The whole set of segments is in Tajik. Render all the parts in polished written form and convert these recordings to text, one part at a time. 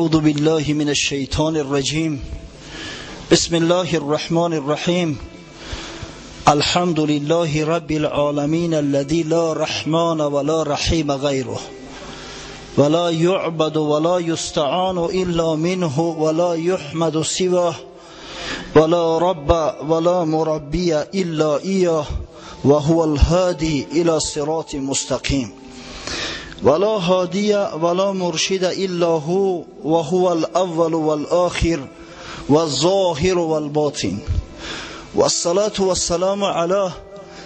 أعوذ بالله من الشيطان الرجيم. بسم الله الرحمن الرحيم. الحمد لله رب العالمين الذي لا رحمن ولا رحيم غيره ولا يعبد ولا يستعان إلا منه ولا يحمد سواه ولا رب ولا مربي إلا إياه وهو الهادي إلى صراط مستقيم ولا هادي ولا مرشد إلا هو وهو الأول والآخر والظاهر والباطن. والصلاة والسلام على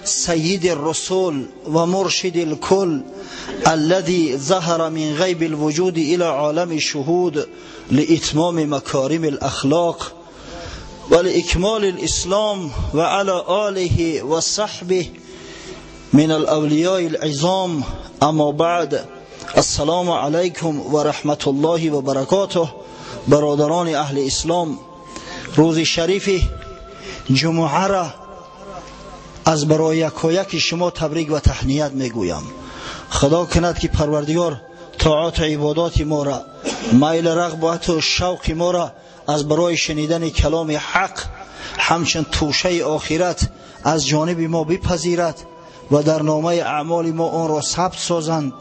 سيد الرسول ومرشد الكل الذي ظهر من غيب الوجود إلى عالم الشهود لإتمام مكارم الأخلاق ولإكمال الإسلام وعلى آله وصحبه من الأولياء العظام. أما بعد، السلام عليكم ورحمة الله وبركاته. برادران أهل إسلام، روز شریف جمعه را از برای یکایک شما تبریک و تهنیت میگویم. خدا کند که پروردگار طاعات و عبادات ما را، میل رغبت و شوق ما را از برای شنیدن کلام حق همچون توشه آخرت از جانب ما بپذیرد و در نامه اعمال ما آن را ثبت سازند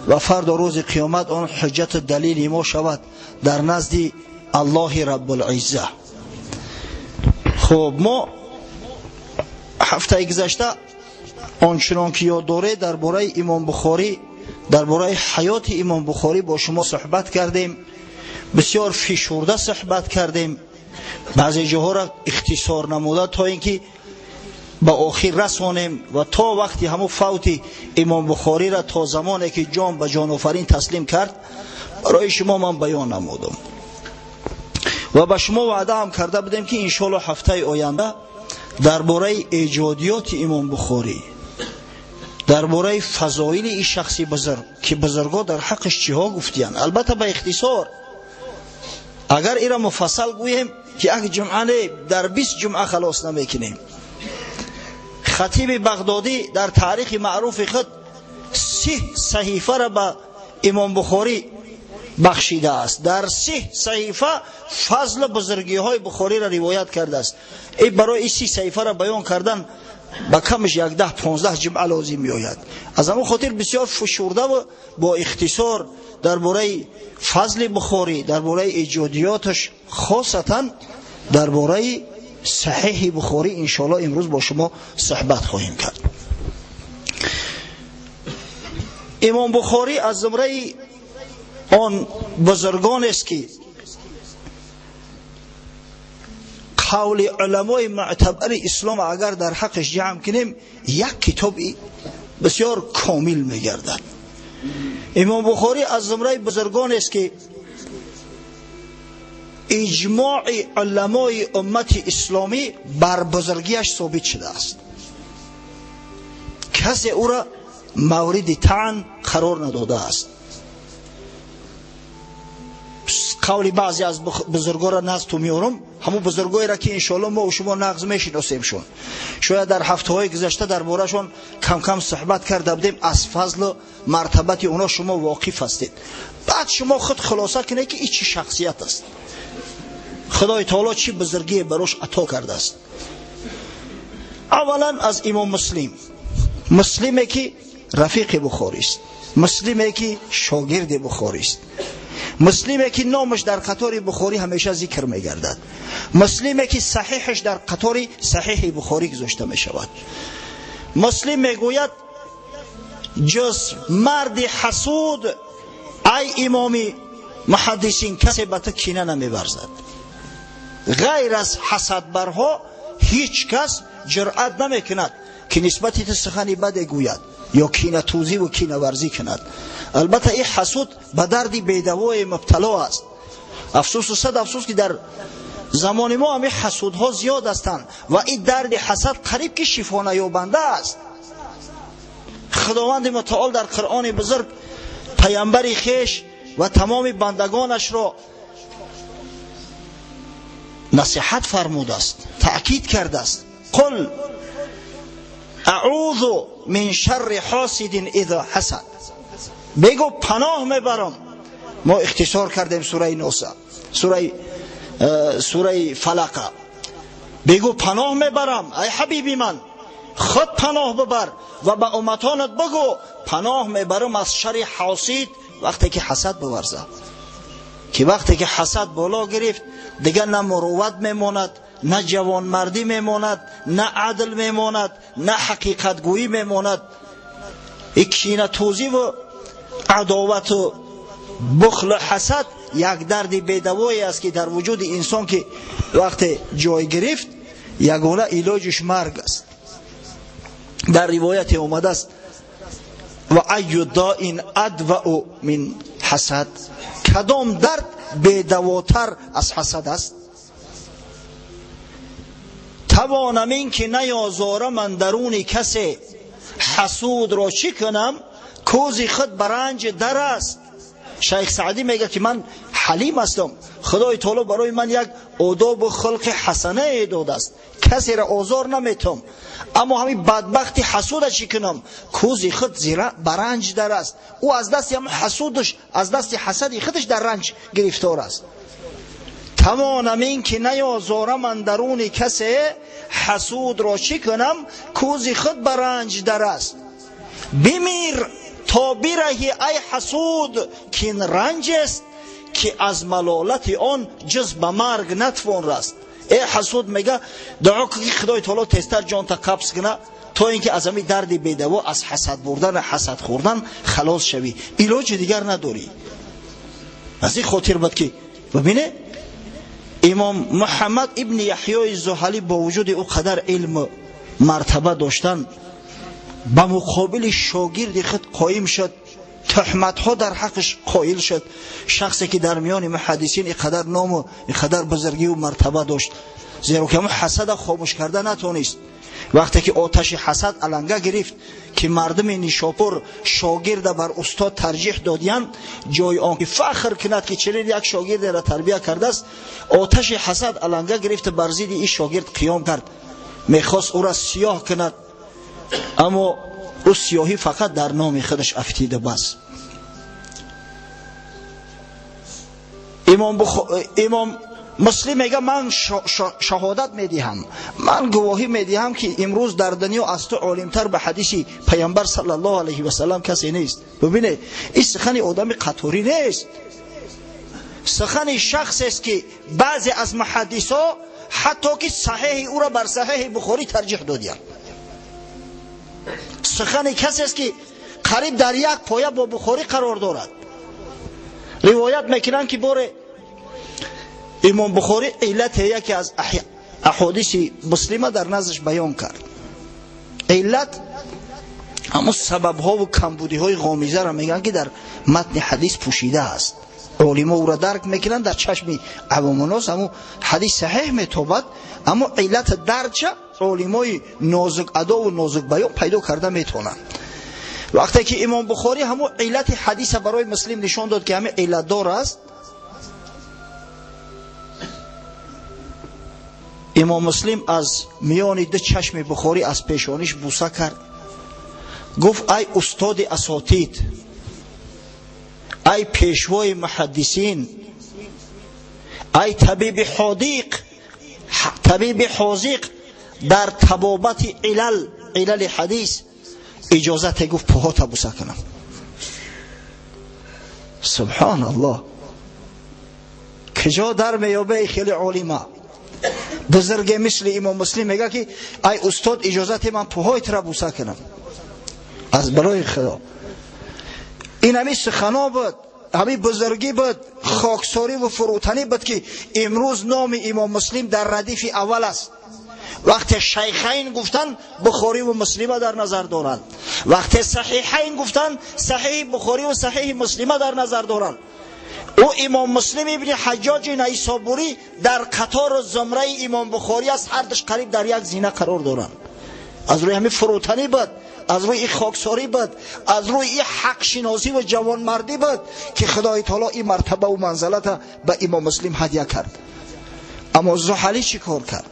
و فردا روز قیامت آن حجت دلیل ما شود در نزد الله رب العزه. خب، ما هفته گذشته آنچنان که یاد داره درباره امام بخاری، درباره حیات امام بخاری با شما صحبت کردیم. بسیار فشرده صحبت کردیم، بعضی جاها را اختصار نموده تا اینکه به آخر رسانیم و تا وقتی همون فوت امام بخاری را تا زمانی که جان به جان آفرین تسلیم کرد برای شما من بیان نمودم و به شما وعده هم کرده بودیم که انشالله هفته آینده درباره ایجادیات امام بخاری، درباره فضایل این شخصی بزرگ که بزرگا در حقش چیها گفتیان، البته به اختصار. اگر ایرا مفصل گوییم که یک جمعه نه، در 20 جمعه خلاص نمیکنیم. خطیب بغدادی در تاریخ معروف خود 30 صحیفه را به امام بخاری بخشیده است. در 30 صحیفه فضل بزرگی های بخاری را روایت کرده است. ای برای این 30 صحیفه را بیان کردن با کمش یک 10-15 جمعه لازم می آید. از همون خاطر بسیار فشرده و با اختصار درباره فضل بخاری، درباره ایجادیاتش، خاصتا درباره صحیح بخاری انشاءالله امروز با شما صحبت خواهیم کرد. امام بخاری از زمره آن بزرگان است که قول علمای معتبر اسلام اگر در حقش جمع کنیم یک کتاب بسیار کامل میگردد. امام بخاری از زمره بزرگان است که اجماع علمای امت اسلامی بر بزرگیش ثابت شده است. کسی او را مورد طعن قرار نداده است. قول بعضی از بزرگا را نزد تو میارم، همون بزرگایی را که انشالله ما و شما نغز میشناسیمشون. شاید در هفته های گذشته دربارهشون کم کم صحبت کرده بودیم، از فضل و مرتبت اونا شما واقف هستید. بعد شما خود خلاصه کنید که این چه شخصیت است، خدای تعالی چی بزرگی براش عطا کرده است. اولا از امام مسلم، مسلمی که رفیق بخاری است، مسلمی که شاگرد بخاری است، مسلمی که نامش در قطار بخاری همیشه ذکر میگردد، مسلمی که صحیحش در قطار صحیح بخاری گذاشته میشود. مسلم میگوید جز مرد حسود ای امامی محدثین کسی به تو کینه نمیورزد. غیر از حسدبرها هیچ کس جرأت نمیکند که نسبت تو سخنی بد گوید یا کینه توزی و کینه ورزی کند. البته این حسود به درد بیدوای مبتلا است. افسوس و صد افسوس که در زمان ما همین حسودها زیاد هستند و این درد حسد قریب که شفا نیابنده است. خداوند متعال در قرآن بزرگ پیامبر خیش و تمام بندگانش را نصیحت فرموده است، تأکید کرده است. قل اعوذ من شر حاسد اذا حسد. بگو پناه میبرم Мо ихтисор кардем сураи Носа, сураи Фалақа. Бигӯ паноҳ мебарам, ай ҳабиби ман, худ паноҳ бибар ва ба умматонат бигӯ паноҳ мебарам аз шари ҳосид, вақте ки ҳасад биварзад. Ки вақте ки ҳасад боло гирифт, дигар на мурувват мемонад, на ҷавонмардӣ мемонад, на адл мемонад, на ҳақиқатгӯӣ мемонад. Ин кинатӯзӣ ва адовату бухлу ҳасад як дарди бедавое аст, ки дар вуҷуди инсон ки вақте ҷой гирифт, ягона илоҷиш марг аст. Дар ривояте омадааст: ва айю доин адвау мин ҳасад, кадом дард бедавотар аз ҳасад аст? Тавонам ин ки наёзорам андаруни касе, ҳасудро чӣ кунам, кӯзи худ ба ранҷ дар аст. Шайх Саъдӣ мегӯяд ки ман ҳалим ҳастам, Худои таоло барои ман як одобу хулқи ҳасанае додааст, касеро озор наметам, аммо ҳамин бадбахти ҳасуда чӣ кунам, кӯзи худ ба ранҷ дар аст. Ӯ аз дасти ҳамин ҳасудаш, аз дасти ҳасади худаш дар ранҷ гирифтор аст. Тавонам ин ки наёзорам андаруни касе, ҳасудро чӣ кунам, кӯзи худ ба ранҷ дар аст. Бимир то бираҳӣ ай ҳасуд, кин ранҷ аст ки аз малолати он ҷуз ба марг натвон раст. Э ҳасуд, мега, дуо кун ки Худои таоло тезтар ҷонта қабз куна, то ин ки аз ҳамин дарди бедаво, аз ҳасад бурдан, ҳасад хӯрдан халос шавӣ. Илоҷи дигар надорӣ. Аз ин хотир буд ки бибине, имом Муҳаммад ибни Яҳёи Зуҳалӣ бо вуҷуди ӯ қадар илму мартаба доштан, ба муқобили шогирди худ қоим шуд, туҳматҳо дар ҳаққаш қоил шуд. Шахсе ки дар миёни муҳаддисин ин қадар ному ин қадар бузургию мартаба дошт, зеро ки ҳамон ҳасада хомӯш карда натонист. Вақте ки оташи ҳасад аланга гирифт, ки мардуми Нишопур шогирда бар устод тарҷиҳ додиянд, ҷои он ки фахр кунад ки чунин як шогирдеро тарбия кардааст, оташи ҳасад аланга гирифт, бар зидди ин шогирд қиём кард, мехост ӯро сиёҳ кунад, аммо ӯ сиёҳӣ фақат дар номи худаш афтида бас. Имом Муслим мега ман шаҳодат медиҳам, ман гувоҳӣ медиҳам ки имрӯз дар дунё аз ту олимтар ба ҳадиси паямбар саллаллоҳу алайҳи васаллам касе нест. Бибинед, ин сухани одами қаторӣ нест, сухани шахсест ки баъзе аз муҳаддисо ҳатто ки саҳеҳи ӯро бар саҳеҳи Бухорӣ тарҷиҳ додиянд. Сухани касест ки қариб дар як поя бо Бухорӣ қарор дорад. Ривоят мекунанд ки боре имом Бухорӣ иллате яке аз аҳодиси муслима дар наздаш баён кард. Иллат ҳамон сабабҳову камбудиҳои ғомизаро мегӯянд ки дар матни ҳадис пӯшида аст. Олимо ӯро дарк мекунанд, дар чашми авомуннос ҳамон ҳадис саҳеҳ метобад, аммо иллата дарча олимои нозук адову нозук баён пайдо карда метавонанд. Вақте ки имом Бухорӣ ҳамон иллати ҳадиса барои Муслим нишон дод ки ҳамин иллатдор аст, имом Муслим аз миёни ду чашми Бухорӣ аз пешониш буса кард, гуфт: ай устоди асотид, ай пешвои муҳаддисин, ай табиби ҳодиқ, табиби ҳозиқ дар табобати илал, илали ҳадис, иҷозате гуфт пӯҳота буса кунам. Субҳоналлоҳ, куҷо дар меёбе хеле олима бузурге мисли имом Муслим мега ки ай устод, иҷозате ман пӯҳои тура буса кунам. Аз барои Худо ин ҳамин сухано буд, ҳамин бузургӣ буд, хоксорӣ ва фурӯтанӣ буд ки имрӯз номи имом Муслим дар радифи аввал аст. Вақте шайхайн гуфтанд, Бухорӣ ва Муслима дар назар доранд. Вақте саҳиҳайн гуфтанд, саҳиҳи Бухорӣ ва саҳиҳи Муслима дар назар доранд. Ӯ имом Муслим ибни Ҳаҷҷоҷи Найсобурӣ дар қатору зумраи имом Бухорӣ аст, ҳардуш қариб дар як зина қарор доранд. Аз рӯи ҳамин фурӯтанӣ буд, аз рӯи ин хоксорӣ буд, аз рӯи ин ҳақшиносӣ ва ҷавонмардӣ буд ки Худои таоло ин мартаба ва манзалата ба имом Муслим ҳадя кард. Аммо Зуҳалӣ чӣ кор кард?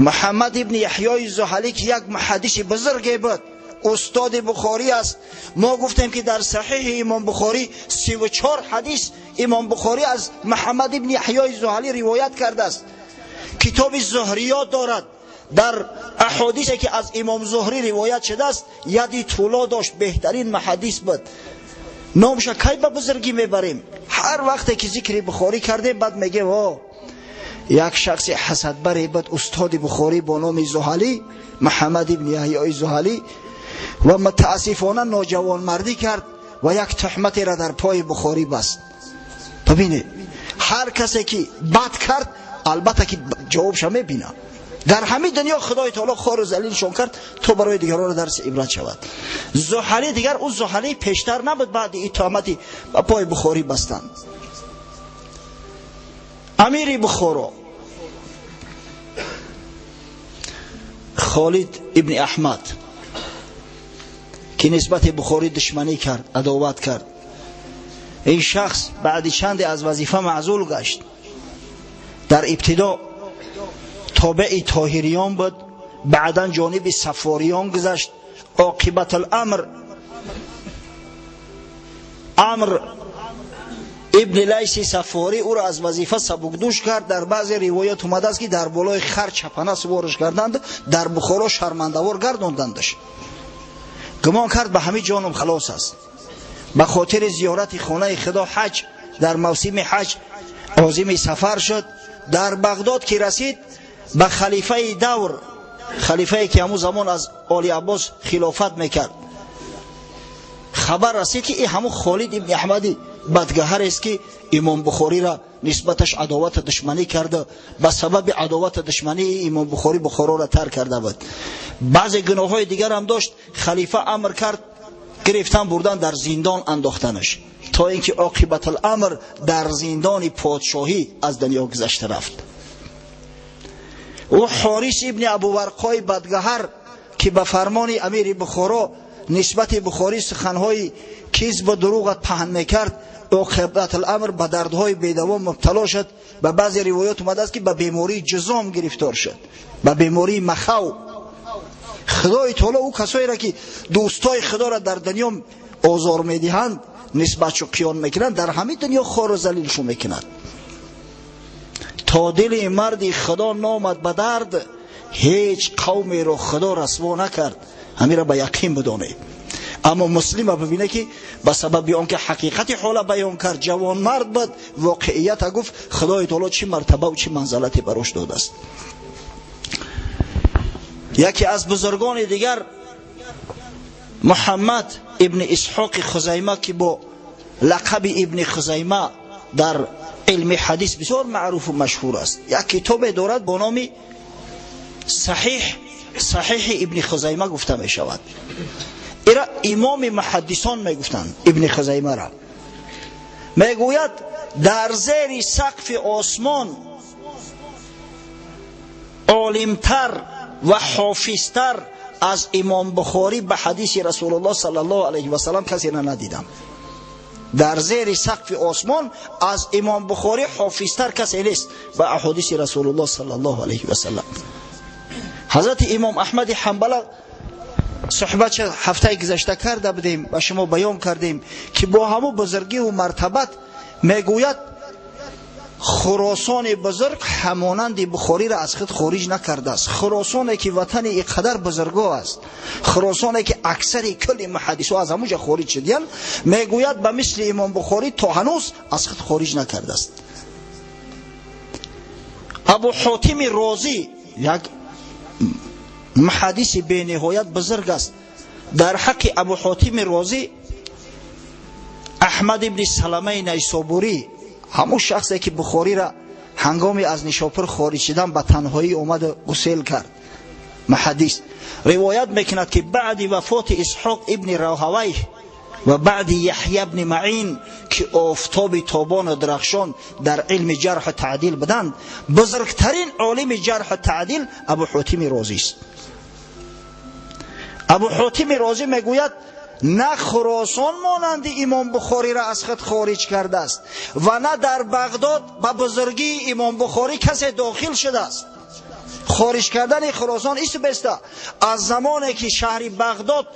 Муҳаммад ибни Яҳёи Зуҳалӣ ки як муҳаддиси бузурге буд, استاد بخاری است. ما گفتیم که در صحیح امام بخاری 34 حدیث امام بخاری از محمد ابن یحیی زحلی روایت کرده است. کتاب زهریات دارد، در احادیثی که از امام زهری روایت شده است یدی طولا داشت، بهترین محدث بود. نامش کی به بزرگی میبریم؟ هر وقتی که ذکر بخاری کردیم بعد میگه وا یک شخص حسدبر بود، استاد بخاری با نام زحلی، محمد ابن یحیی زحلی، و متاسفانه ناجوان مردی کرد و یک تهمت را در پای بخاری بست. ببینید هر کسی که بد کرد البته که جوابش میبینه. در همه دنیا خدای تعالی خار و ذلیلشون کرد تا برای دیگران درس عبرت شود. زحلی دیگر او زحلی پیشتر نبود، بعد این تهمتی به پای بخاری بستند. امیر بخارا خالد ابن احمد که نسبت بخاری دشمنی کرد، عداوت کرد، این شخص بعد چند از وظیفه معزول گشت. در ابتدا تابع طاهریان بود، بعدا جانب صفاریان گذشت. عاقبت الامر امر ابن لیث صفاری او را از وظیفه سبکدوش کرد. در بعضی روایات اومده است که در بالای خر چپنه سوارش کردند، در بخارا شرمنده‌وار گرداندندش. گمان کرد به همه جانم خلاص است. به خاطر زیارت خانه خدا حج، در موسم حج عازم سفر شد. در بغداد که رسید به خلیفه دور، خلیفه که همون زمان از آل عباس خلافت میکرد، خبر رسید که این همون خالد ابن احمدی بدگهر است که امام بخاری را نسبتش عداوت دشمنی کرده. به سبب عداوت دشمنی امام بخاری بخارا را ترک کرده بود. بعضی گناه‌های دیگر هم داشت. خلیفه امر کرد گرفتن بردن در زندان انداختنش، تا اینکه عاقبت الامر در زندان پادشاهی از دنیا گذشته رفت. او حارث ابن ابو ورقای بدگهر که به فرمان امیر بخارا نسبت بخاری سخنهای کذب و دروغ پهن میکرد، عاقبت الامر به دردهای بیدوام مبتلا شد. به بعضی روایات اومده است که به بیماری جزام گرفتار شد، به بیماری مخو. خدای تعالی او کسایی را که دوستای خدا را در دنیا آزار میدهند، نسبتشو قیان میکنند، در همه دنیا خار و ذلیلشو میکنند. تا دل مردی خدا نامد به درد، هیچ قومی رو خدا رسوا نکرد. همین را به یقین بدانید. اما مسلم ببینه که به سبب آنکه حقیقت حال بیان کرد، جوان مرد بود، واقعیت گفت، خدای تعالی چه مرتبه و چه منزلتی براش داده است. یکی از بزرگان دیگر محمد ابن اسحاق خزیمه که با لقب ابن خزیمه در علم حدیث بسیار معروف و مشهور است، یک کتاب دارد با نام صحیح ابن خزیمه گفته می شود. ایرا امام محدثان می گفتند ابن خزیمه را. می گوید در زیر سقف آسمان عالمتر و حافظتر از امام بخاری به حدیث رسول الله صلی الله علیه و سلم کسی را ندیدم. در زیر سقف آسمان از امام بخاری حافظتر کسی نیست به احادیث رسول الله صلی الله علیه و سلم. حضرت امام احمد حنبل صحبت هفته گذشته کرده بودیم و شما بیان کردیم که با همو بزرگی و مرتبت میگوید خراسان بزرگ همانند بخاری را از خود خارج نکرده است. خراسانی که وطن اینقدر بزرگا است، خراسانی که اکثر کل محدث از همونجا خارج شدند، میگوید به مثل امام بخاری تا هنوز از خود خارج نکرده است. ابو حاتم رازی یک محدث بینهایت بزرگ است. در حق ابو حاتم رازی احمد ابن سلمه نیسابوری، همون شخصی که بخاری را هنگامی از نیشابور خارج شدن به تنهایی اومد و گسیل کرد، محدث روایت میکند که بعد وفات اسحاق ابن راهویه و بعد یحیی ابن معین که آفتاب تابان و درخشان در علم جرح و تعدیل بدند، بزرگترین عالم جرح و تعدیل ابو حاتم رازی است. ابو حاتم رازی میگوید نه خراسان مانند امام بخاری را از خود خارج کرده است و نه در بغداد به بزرگی امام بخاری کسی داخل شده است. Хориҷ кардани Хуросон исту беста аз замоне ки шаҳри Бағдод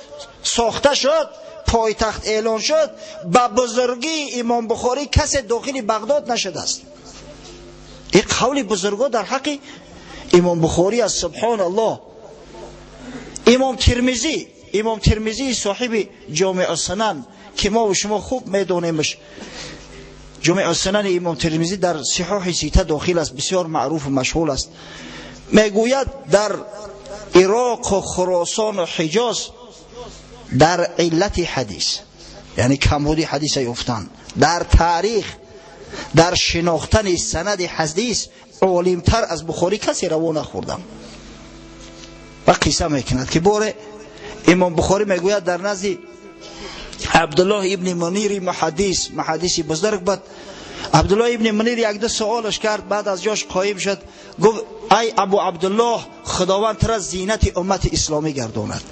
сохта шуд, пойтахт эълон шуд, ба бузургии имом Бухорӣ касе дохили Бағдод нашудааст. Ин қавли бузургҳо дар ҳаққи имом Бухорӣ аст. Субҳоналлоҳ. Имом Тирмизӣ соҳиби Ҷомеъ ус-Сунан ки мо ва шумо хуб медонемш, Ҷомеъ ус-Сунани имом Тирмизӣ дар Сиҳоҳи Сита дохил аст, бисёр маъруф ва машҳур аст. Мегӯяд дар Ироқ ва Хуросон ва Ҳиҷоз дар иллати ҳадис, яъне камбуди ҳадиса ёфтан, дар таърих, дар шинохтани санади ҳадис олимтар аз Бухорӣ касе раво нахӯрдам. Ва қисса мекунад ки боре имом Бухорӣ мегӯяд дар назди Абдуллоҳ ибни Мунири муҳаддиси бузург буд. Абдуллоҳ ибни Мунир як-ду суолаш кард, баъд аз ҷош қоим шуд, гуфт: ай Абу Абдуллоҳ, Худованд тура зинати уммати исломӣ гардонад.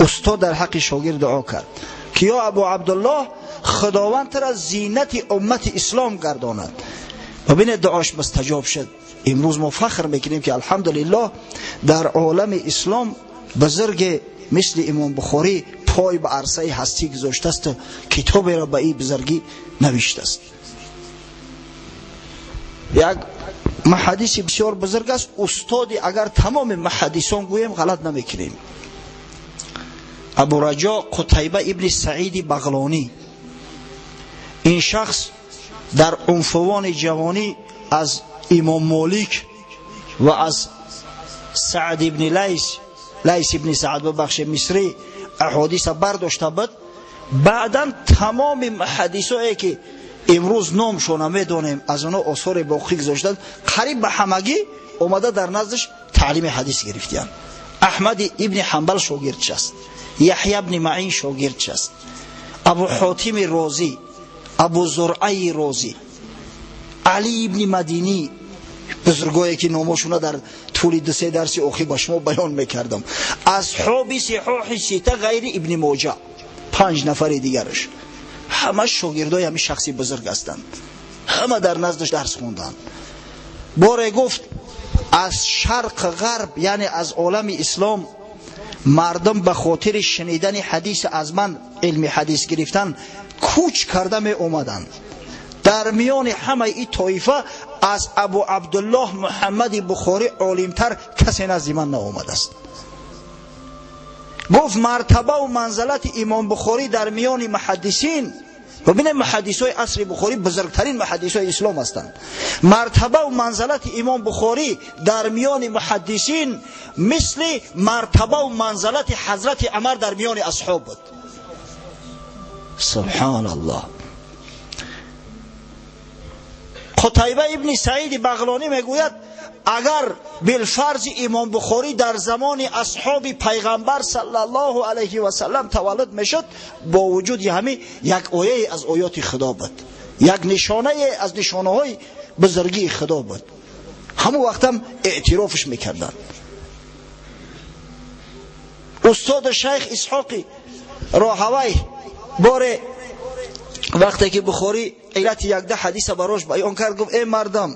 Устод дар ҳаққи шогирд дуо кард ки ё Абу Абдуллоҳ, Худованд тура зинати уммати ислом гардонад. Бибинед, дуош мустаҷоб шуд. Имрӯз мо фахр мекунем ки алҳамдулиллоҳ дар олами ислом бузурге мисли имом Бухорӣ пой ба арсаи ҳастӣ гузоштааст ва китоберо ба ин бузургӣ навиштааст. Як муҳаддиси бисёр бузург аст, устоди агар тамоми муҳаддисон гӯем ғалат намекунем. Абу Раҷо Қутайба ибни Саиди Бағлонӣ. Ин шахс дар унфувони ҷавонӣ аз имом Молик ва аз Саъд ибни Лайс ибни Саъд бубахшед Мисрӣ аҳодиса бардошта буд. Баъдан тамоми муҳаддисое ки имрӯз номшона медонем, аз онҳо осоре боқӣ гузоштанд, қариб ба ҳамагӣ омада дар наздаш таълими ҳадис гирифтиянд. Аҳмади ибни Ҳанбал шогирдш аст, Яҳя ибни Маъин шогирдш аст, Абу Ҳотими Розӣ, Абу Зуръаи Розӣ, Али ибни Мадинӣ, бузургое ки номошуна дар тӯли ду-се дарси охир ба шумо баён мекардам, асҳоби Сиҳоҳи Сита ғайри ибни Моҷа, 5 нафари дигараш, ҳама шогирдои ҳамин шахси бузург ҳастанд, ҳама дар наздаш дарс хонданд. Боре гуфт аз шарқ ғарб, яъне аз олами ислом, мардум ба хотири шунидани ҳадис аз ман илми ҳадис гирифтан кӯч карда меомаданд. Дар миёни ҳамаи ин тоифа аз Абу Абдуллоҳ Муҳаммади Бухорӣ олимтар касе назди ман наомадааст. Гуфт мартаба ва манзалати имом Бухорӣ дар миёни муҳаддисин, бибинед муҳаддисои асри Бухорӣ бузургтарин муҳаддисои ислом ҳастанд, мартаба ва манзалати имом Бухорӣ дар миёни муҳаддисин мисли мартаба ва манзалати ҳазрати Умар дар миёни асҳоб буд. Субҳоналлоҳ. Қутайба ибни Саиди Бағлонӣ мегӯяд агар билфарзи имом Бухорӣ дар замони асҳоби пайғамбар саллаллоҳу алайҳи васаллам таваллуд мешуд, бо вуҷуди ҳамин як ояе аз оёти Худо буд, як нишонае аз нишонаҳои бузургии Худо буд. Ҳамон вақтам эътирофш мекарданд. Устоди шайх Исҳоқи Роҳавай боре вақте ки Бухорӣ иллати якда ҳадиса барош баён кард, гуфт: эй мардам,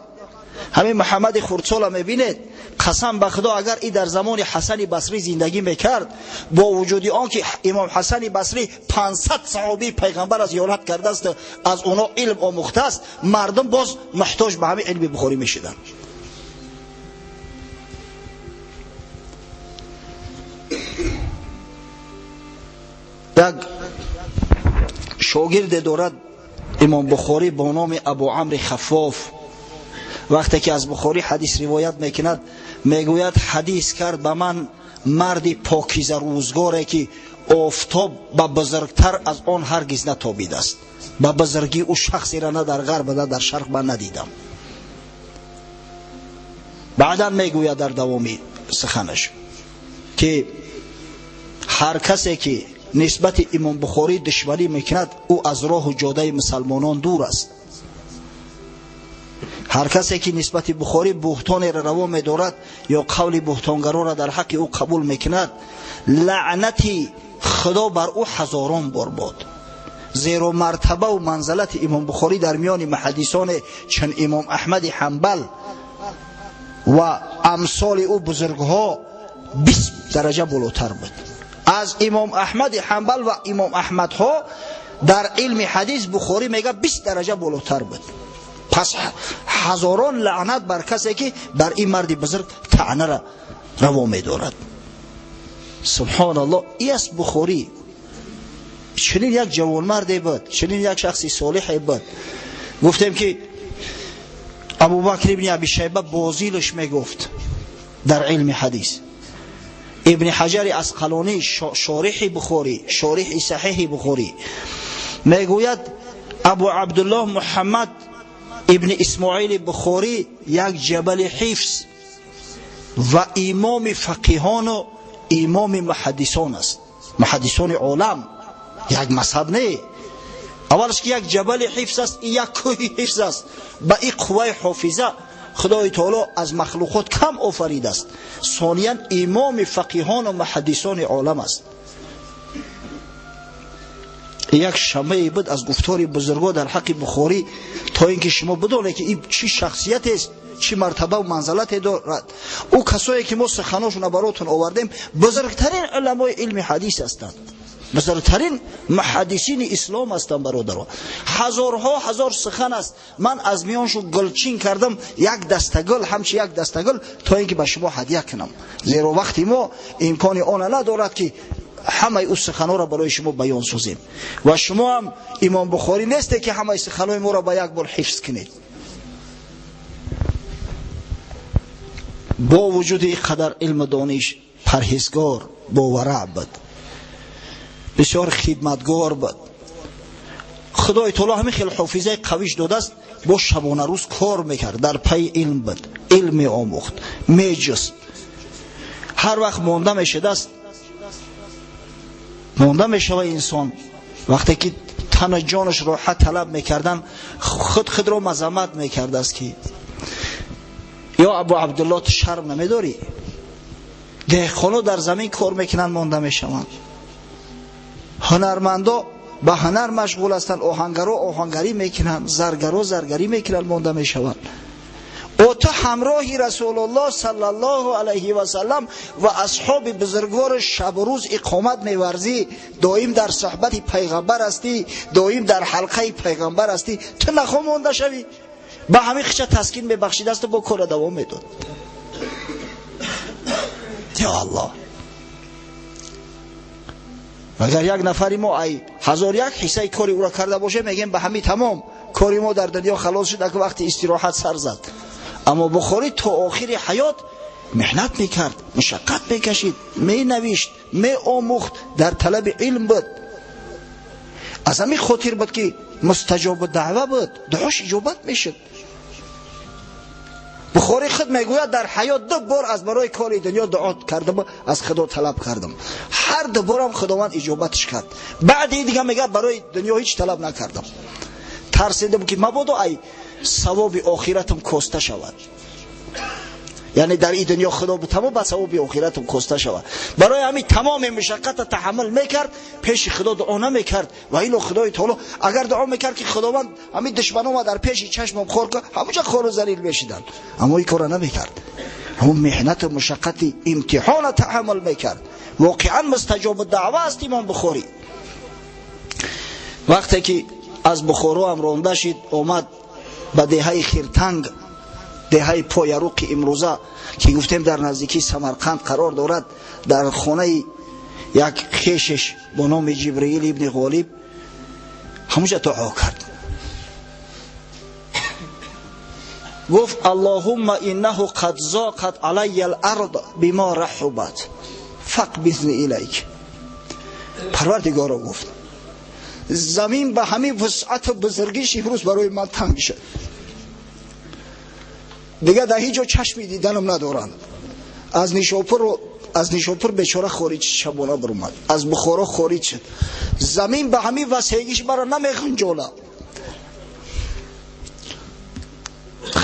ҳамин Муҳаммади хурдсола мебинед, қасам ба Худо агар и дар замони Ҳасани Басрӣ зиндагӣ мекард, бо вуҷуди он ки имом Ҳасани Басрӣ 500 саҳобии пайғамбар зиёрат кардааст, аз онҳо илм омӯхтааст, мардум боз муҳтоҷ ба ҳамин илми Бухорӣ мешуданд. Як шогирде дорад имом Бухорӣ бо номи Абу Амри Хаффоф. Вақте ки аз Бухорӣ ҳадис ривоят мекунад, мегӯяд ҳадис кард ба ман марди покиза рӯзгоре ки офтоб ба бузургтар аз он ҳаргиз натобидааст. Ба бузургии ӯ шахсеро на дар ғарб на дар шарқ ман надидам. Баъдан мегӯяд дар давоми суханаш ки ҳар касе ки нисбати имом Бухорӣ душманӣ мекунад, ӯ аз роҳу ҷодаи мусалмонон дур аст. Ҳар касе ки нисбати Бухорӣ буҳтонеро раво медорад ё қавли буҳтонгаронро дар ҳаққи ӯ қабул мекунад, лаънати Худо бар ӯ ҳазорон бор бод. Зеро мартабаву манзалати имом Бухорӣ дар миёни муҳаддисоне чун имом Аҳмади Ҳанбал Ва амсоли ӯ бузургҳо 20 дараҷа болотар буд. Аз имом Аҳмади Ҳанбал ва имом Аҳмадҳо дар илми ҳадис Бухорӣ мега 20 дараҷа болотар буд. Пас ҳазорон лаънат бар касе ки бар ин марди бузург таънаро раво медорад. Субҳоналлоҳ, ин аст Бухорӣ. Чунин як ҷавонмарде буд, чунин як шахси солиҳе буд. Гуфтем ки Абубакр ибни Аби Шайба бозилаш мегуфт дар илми ҳадис. Ибни Ҳаҷари Асқалонӣ, шориҳи Бухорӣ, шориҳи саҳиҳи Бухорӣ мегӯяд Абу Абдуллоҳ Муҳаммад ибни Исмоили Бухорӣ як ҷабали ҳифз ва имоми фақиҳону имоми муҳаддисон аст. Муҳаддисони олам як мазҳаб не. Аввалаш ки як ҷабали ҳифз аст, як кӯҳи ҳифз аст. Ба ин қувваи ҳофиза Худои таоло аз махлуқот кам офаридааст. Сониян имоми фақиҳону муҳаддисони олам аст. Як шамае буд аз гуфтори бузургҳо дар ҳаққи Бухорӣ, то ин ки шумо бидонед ки ин чӣ шахсиятест, чӣ мартаба ва манзалате дорад. Ӯ касое ки мо суханошонро баротон овардем, бузургтарин уламои илми ҳадис ҳастанд, бузургтарин муҳаддисини ислом ҳастанд. Бародаро, ҳазорҳо ҳазор сухан аст. Ман аз миёншу гулчин кардам як дастагул, ҳамчи як дастагул, то ин ки ба шумо ҳадя кунам, зеро вақти мо имкони она надорад ки ҳамаи ӯ суханҳоро барои шумо баён созем. Ва шумо ҳам имом Бухорӣ несте ки ҳамаи суханҳои моро ба як бор ҳифз кунед. Бо вуҷуди ин қадар илму дониш, парҳезгор, бовараъ буд, бисёр хидматгор буд. Худои таоло ҳамин хел ҳофизаи қавиш додааст, бо шабонарӯз кор мекард, дар пайи илм буд, илм меомӯхт, меҷуст. Ҳар вақт монда мешудааст, монда мешава инсон. Вақте ки тану ҷонаш роҳат талаб мекардан, худ худро мазаммат мекардааст ки ё Абу Абдуллоҳ, ту шарм намедорӣ? Деҳқоно дар замин кор мекунанд, монда мешаванд. Ҳунармандо ба ҳунар машғул ҳастанд, оҳангаро оҳангарӣ мекунанд, заргаро заргарӣ мекунанд, монда мешаванд. О ту ҳамроҳи Расулуллоҳ саллаллоҳу алайҳи васаллам ва асҳоби бузургвор шабу рӯз иқомат меварзӣ, доим дар суҳбати пайғамбар ҳастӣ, доим дар ҳалқаи пайғамбар ҳастӣ, ту нахо монда шавӣ? Ба ҳамин хича таскин мебахшидасту бо кора давом медод. Ё Аллоҳ, агар як нафари мо ай ҳазор як ҳиссаи кори ӯро карда бошем, мегем ба ҳамин тамом, кори мо дар дунё халос шуд, ака вақти истироҳат сар зад. Аммо Бухорӣ то охири ҳаёт меҳнат мекард, мушаққат мекашид, менавишт, меомӯхт, дар талаби илм буд. Аз ҳамин хотир буд ки мустаҷобу даъва буд, дуош иҷобат мешуд. Бухорӣ худ мегӯяд дар ҳаёт ду бор аз барои кори дунё дуо кардам, аз Худо талаб кардам, ҳар ду борам Худованд иҷобатш кард. Баъди дига мегӯяд барои дунё ҳеҷ талаб накардам, тарсидам ки мабодо ай савоби охиратам коста шавад. Яъне дар ин дунё Худо бутамо ба савоби охиратам коста шавад. Барои ҳамин тамоми мушаққатро таҳаммул мекард, пеши Худо дуо намекард. Ва ило Худои таоло агар дуо мекард ки Худованд ҳамин душманома дар пеши чашмам хор кун, ҳамонҷа хору залил мешиданд. Аммо ин корро намекард, ҳамон меҳнату мушаққати имтиҳонро таҳаммул мекард. Воқеан мустаҷобу даъва аст имом Бухорӣ. Вақте ки аз Бухоро ҳам ронда шид, омад ба деҳаи Хиртанг, деҳаи Пояруқи имрӯза ки гуфтем дар наздикии Самарқанд қарор дорад, дар хонаи як хешеш бо номи Ҷибраил ибни Ғолиб ҳамонҷа дуо кард. Гуфт: Аллоҳумма иннаҳу қад зоқат алайя ал-ард бима раҳубат фақбиzni илайк. Парвардигоро, гуфт, замин ба ҳамин вусъату бузургиш имрӯз барои ман танг шуд, дигар дар ҳеҷ ҷо чашми диданам надоранд. Аз Нишопур бечора хориҷ шабона баромад, аз Бухоро хориҷ шуд, замин ба ҳамин васеъгиш маро намеғунҷона.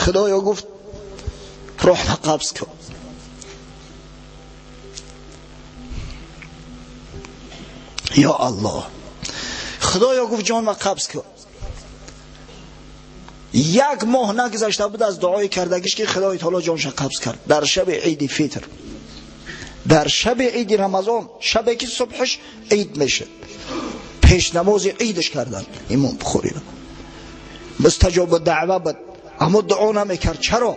Худоё, гуфт, роҳма қабз кун. Ё Аллоҳ, Худоё, гуфт, ҷонма қабз кун. Як моҳ нагузашта буд аз дуои кардагиш ки Худои таоло ҷонша қабз кард дар шаби Иди Фитр, дар шаби Иди Рамазон, шабе ки субҳаш ид мешуд, пеш намози идаш карданд Имом Бухориро. Мустаҷоб даъва буд, аммо дуо намекард. Чаро?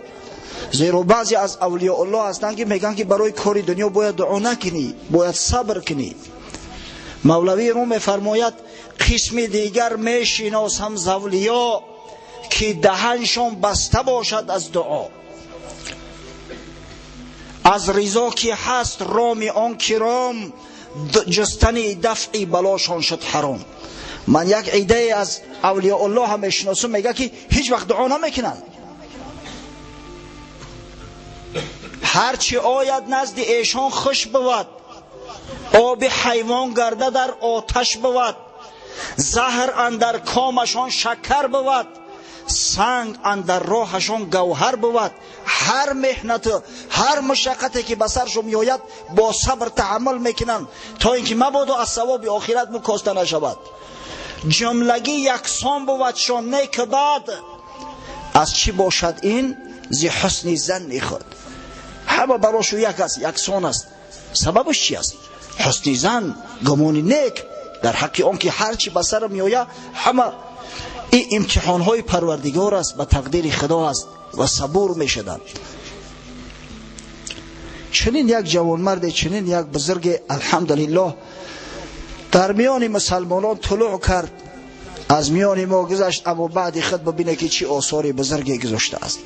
Зеро баъзе аз авлиёуллоҳ ҳастанд ки мегӯянд ки барои кори дунё бояд дуо накунӣ, бояд сабр кунӣ. Мавлавӣ рӯ мефармояд: қисми дигар мешиносам з авлиё ки даҳаншон баста бошад аз дуо, аз ризо ки ҳаст роми он киром, ҷустани дафъи балошон шуд ҳаром. Ман як идае аз авлиёуллоҳ ҳам мешиносам, мегӯяд ки ҳеҷ вақт дуо намекунанд. Ҳарчи ояд назди эшон хуш бувад, оби ҳайвон гарда дар оташ бувад, заҳр андар комашон шакар бувад, санг андар роҳашон гавҳар бувад. Ҳар меҳнату ҳар мушаққате ки ба саршон меояд бо сабр таҳаммул мекунанд, то ин ки мабодо аз савоби охират мукоста нашавад. Ҷумлагӣ яксон бувадшон нек бад, аз чӣ бошад ин? Зи ҳусни занни худ. Ҳама барошу як аст, яксон аст. Сабабаш чи аст? Ҳусни зан, гумони нек дар ҳаққи он ки ҳар чӣ ба сар меояд ҳама ин имтиҳонҳои Парвардигор аст, ба тақдири Худо аст ва сабур мешуданд. Чунин як ҷавонмарде, чунин як бузурге, алҳамдулиллоҳ, дар миёни мусалмонон тулӯъ кард, аз миёни мо гузашт, аммо баъди худ бибине ки чӣ осори бузурге гузоштааст.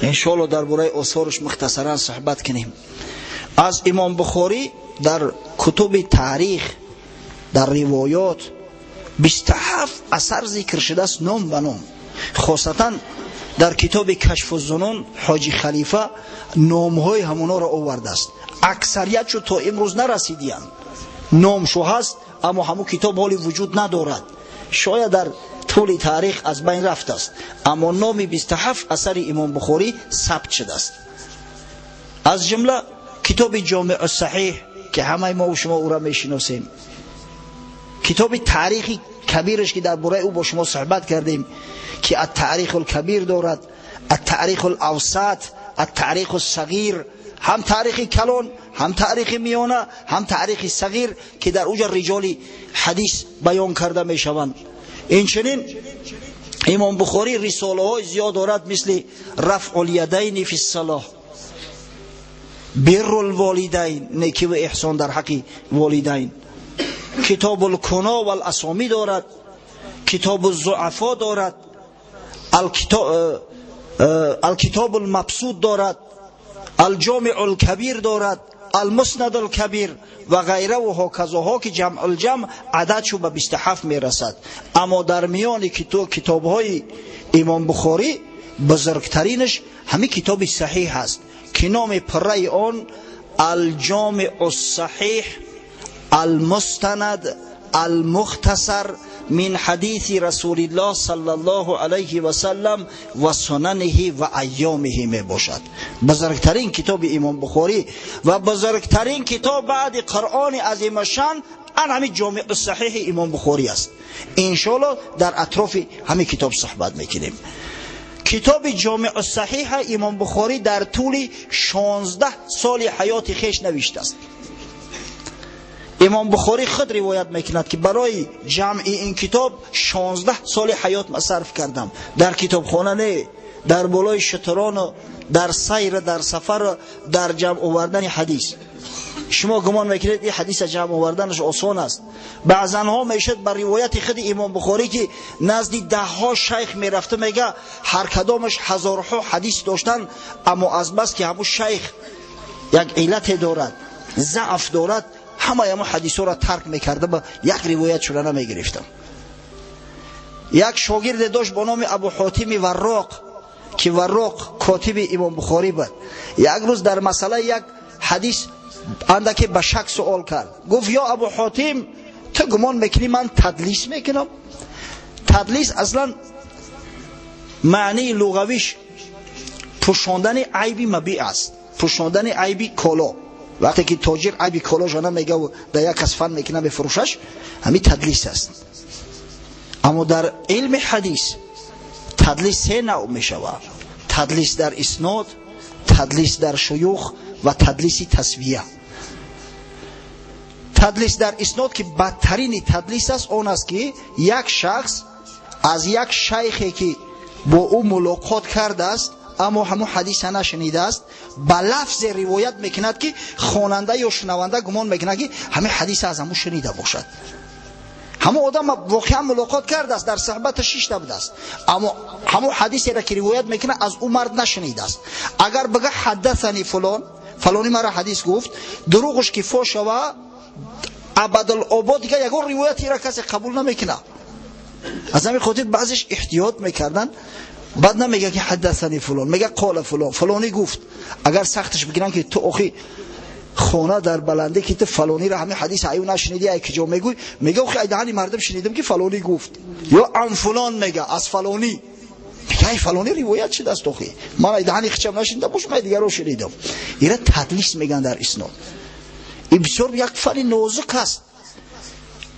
Иншоаллоҳ дар бораи осораш мухтасаран суҳбат кунем. Аз Имом Бухорӣ дар кутуби таърих, дар ривоят 27 асар зикр шудааст ном ба ном. Хосатан дар китоби Кашфу зунун Ҳоҷи Халифа номҳои ҳамонҳоро овардааст. Аксариятшо то имрӯз нарасидиянд. Номшо ҳаст, аммо ҳамон китоб ҳоли вуҷуд надорад. Шояд дар тӯли таърих аз байн рафтааст, аммо номи 27 асари Имом Бухорӣ сабт шудааст. Аз ҷумла китоби Ҷомеъ Саҳиҳ ки ҳамаи мо шумо ӯро мешиносем, китоби Таърихи Кабираш ки дар бораи ӯ бо шумо суҳбат кардем, ки Ат-Таърих ал-Кабир дорад, Ат-Таърих ал-Авсат, Ат-Таърих ас-Сағир, ҳам таърихи калон, ҳам таърихи миёна, ҳам таърихи сағир ки дар уҷа риҷоли ҳадис баён карда мешаванд. Инчунин Имом Бухорӣ рисолаҳои зиёд дорад, мисли Рафъул ядайни фи ссалоҳ, Биррул волидайн, некӣ ва эҳсон дар ҳаққи волидайн, Китобул куно вал асомӣ дорад, Китобу зуафо дорад, Алкитобул мабсуд дорад, Алҷомеъул кабир дорад, Алмуснадул кабир ва ғайра ва ҳоказоҳо ки ҷамъулҷамъ ададшу ба 27 мерасад. Аммо дар миёни китобҳои Имом Бухорӣ бузургтаринаш ҳамин китоби саҳиҳ аст ки номи пурраи он Алҷомеъу саҳиҳ алмустанад алмухтасар мин ҳадиси Расулиллоҳ саллаллоҳу алайҳи васаллам ва сунаниҳи ва айёмиҳи мебошад. Бузургтарин китоби Имом Бухорӣ ва бузургтарин китоб баъди Қуръони азимашшан ан ҳамин Ҷомеъу саҳиҳи Имом Бухорӣ аст. Иншоаллоҳ дар атрофи ҳамин китоб суҳбат мекунем. Китоби Ҷомеъу саҳиҳа Имом Бухорӣ дар тӯли 16 соли ҳаёти хеш навиштааст. Имом Бухорӣ худ ривоят мекунад ки барои ҷамъи ин китоб 16 соли ҳаёт сарф кардам. Дар китобхона не, дар болои шутурону дар сайр, дар сафар, дар ҷамъ овардани ҳадис. Шумо гумон мекунед ин ҳадиса ҷамъ оварданаш осон аст. Баъзанҳо мешуд ба ривояти худи Имом Бухорӣ ки назди даҳҳо шайх мерафта, мега ҳар кадомаш ҳазорҳо ҳадис доштанд, аммо аз бас ки ҳамун шайх як иллате дорад, заъф дорад, ҳамаи ҳамун ҳадисҳоро тарк мекарда, ба як ривоят шуда намегирифтам. Як шогирде дошт бо номи Абу Ҳотими Варроқ ки Варроқ котиби Имом Бухорӣ буд. Як рӯз дар масъалаи як ҳадис андаке ба шак суол кард. Гуфт: ё Абу Ҳотим, ту гумон мекунӣ ман тадлис мекунам? Тадлис аслан маънии луғавиш пӯшондани айби мабиъ аст, пӯшондани айби коло. Вақте ки тоҷир айби колоша намегаву дар як кас фан мекунад, мефурӯшаш, ҳамин тадлис аст. Аммо дар илми ҳадис тадлис се навъ мешавад: тадлис дар иснод, тадлис дар шуюх ва тадлиси тасвия. Тадлис дар иснод ки бадтарини тадлис аст, он аст ки як шахс аз як шайхе ки бо ӯ мулоқот кардааст, аммо ҳамон ҳадиса нашунидааст, ба лафзе ривоят мекунад ки хонанда ё шунаванда гумон мекунад ки ҳамин ҳадиса аз ҳамон шунида бошад. Ҳамон одам воқеан мулоқот кардааст, дар суҳбаташ шишта будааст, аммо ҳамон ҳадисеро ки ривоят мекунад аз ӯ мард нашунидааст. Агар бигӯяд ҳаддасани фалон, фалони маро ҳадис гуфт, дурӯғаш ки фош шава, абадулобод дигар ягон ривоятеро касе қабул намекунад. Аз ҳамин хотир баъзеш эҳтиёт мекарданд, баъд намегӯяд ки ҳаддасани фалон, мегӯяд қола фалон, фалонӣ гуфт. Агар сахташ бигиранд ки ту охи хона дар баландӣ ки ту фалониро ҳамин ҳадис аю нашунидӣ, ай куҷо мегӯй? Мегӯяд охи ай даҳани мардум шунидам ки фалонӣ гуфт. Ё ан фалон мегӯяд, аз фалонӣ. Мегӯяд ай фалонӣ ривоят шудааст охи, ман ай даҳани хичам нашунида бошам, ай дигаро шунидам. Ира тадлис мегӯянд дар иснод. Ин бисёр як фани нозук аст.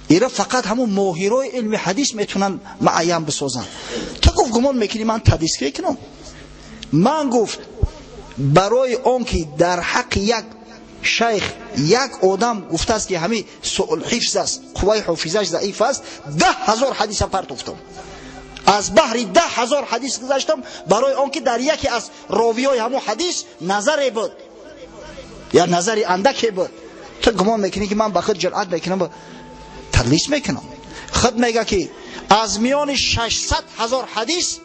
Ира фақат ҳамон моҳирои илми ҳадис метавонанд муайян бисозанд. Ту гуфт гумон мекунӣ ман тадлис мекунам? Ман гуфт барои он ки дар ҳаққи як шайх як одам гуфтааст ки ҳамин суъул ҳифз аст, қувваи ҳофизаш заиф аст, 10 000 ҳадиса партофтам. Аз баҳри 10 000 ҳадис гузаштам барои он ки дар яке аз ровиёи ҳамон ҳадис назаре буд я назари андаке буд. Ту гумон мекунӣ ки ман ба худ ҷуръат мекунам, тадлис мекунам? Худ мега ки аз миёни 600 000 ҳадис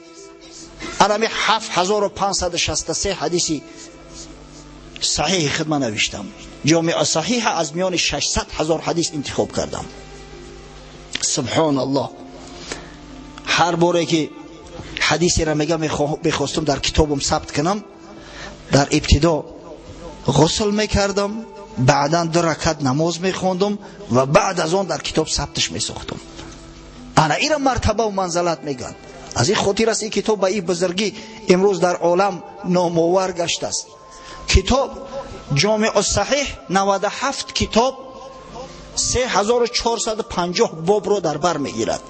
анами 7563 ҳадиси саҳиҳи худ ман навиштам. Ҷомеа саҳиҳа аз миёни 600 000 ҳадис интихоб кардам. Субҳоналлоҳ. Ҳар боре ки ҳадисеро мега мехостам дар китобам сабт кунам, дар ибтидо ғусл мекардам, баъдан 2 ракат намоз мехондам ва баъд аз он дар китоб сабташ месохтам. Ана ира мартаба ва манзалат мегӯянд. Аз ин хотир аст ин китоб ба ин бузургӣ имрӯз дар олам номовар гаштааст. Китоб Ҷомеъ саҳиҳ 97 китоб 3450 бобро дар бар мегирад.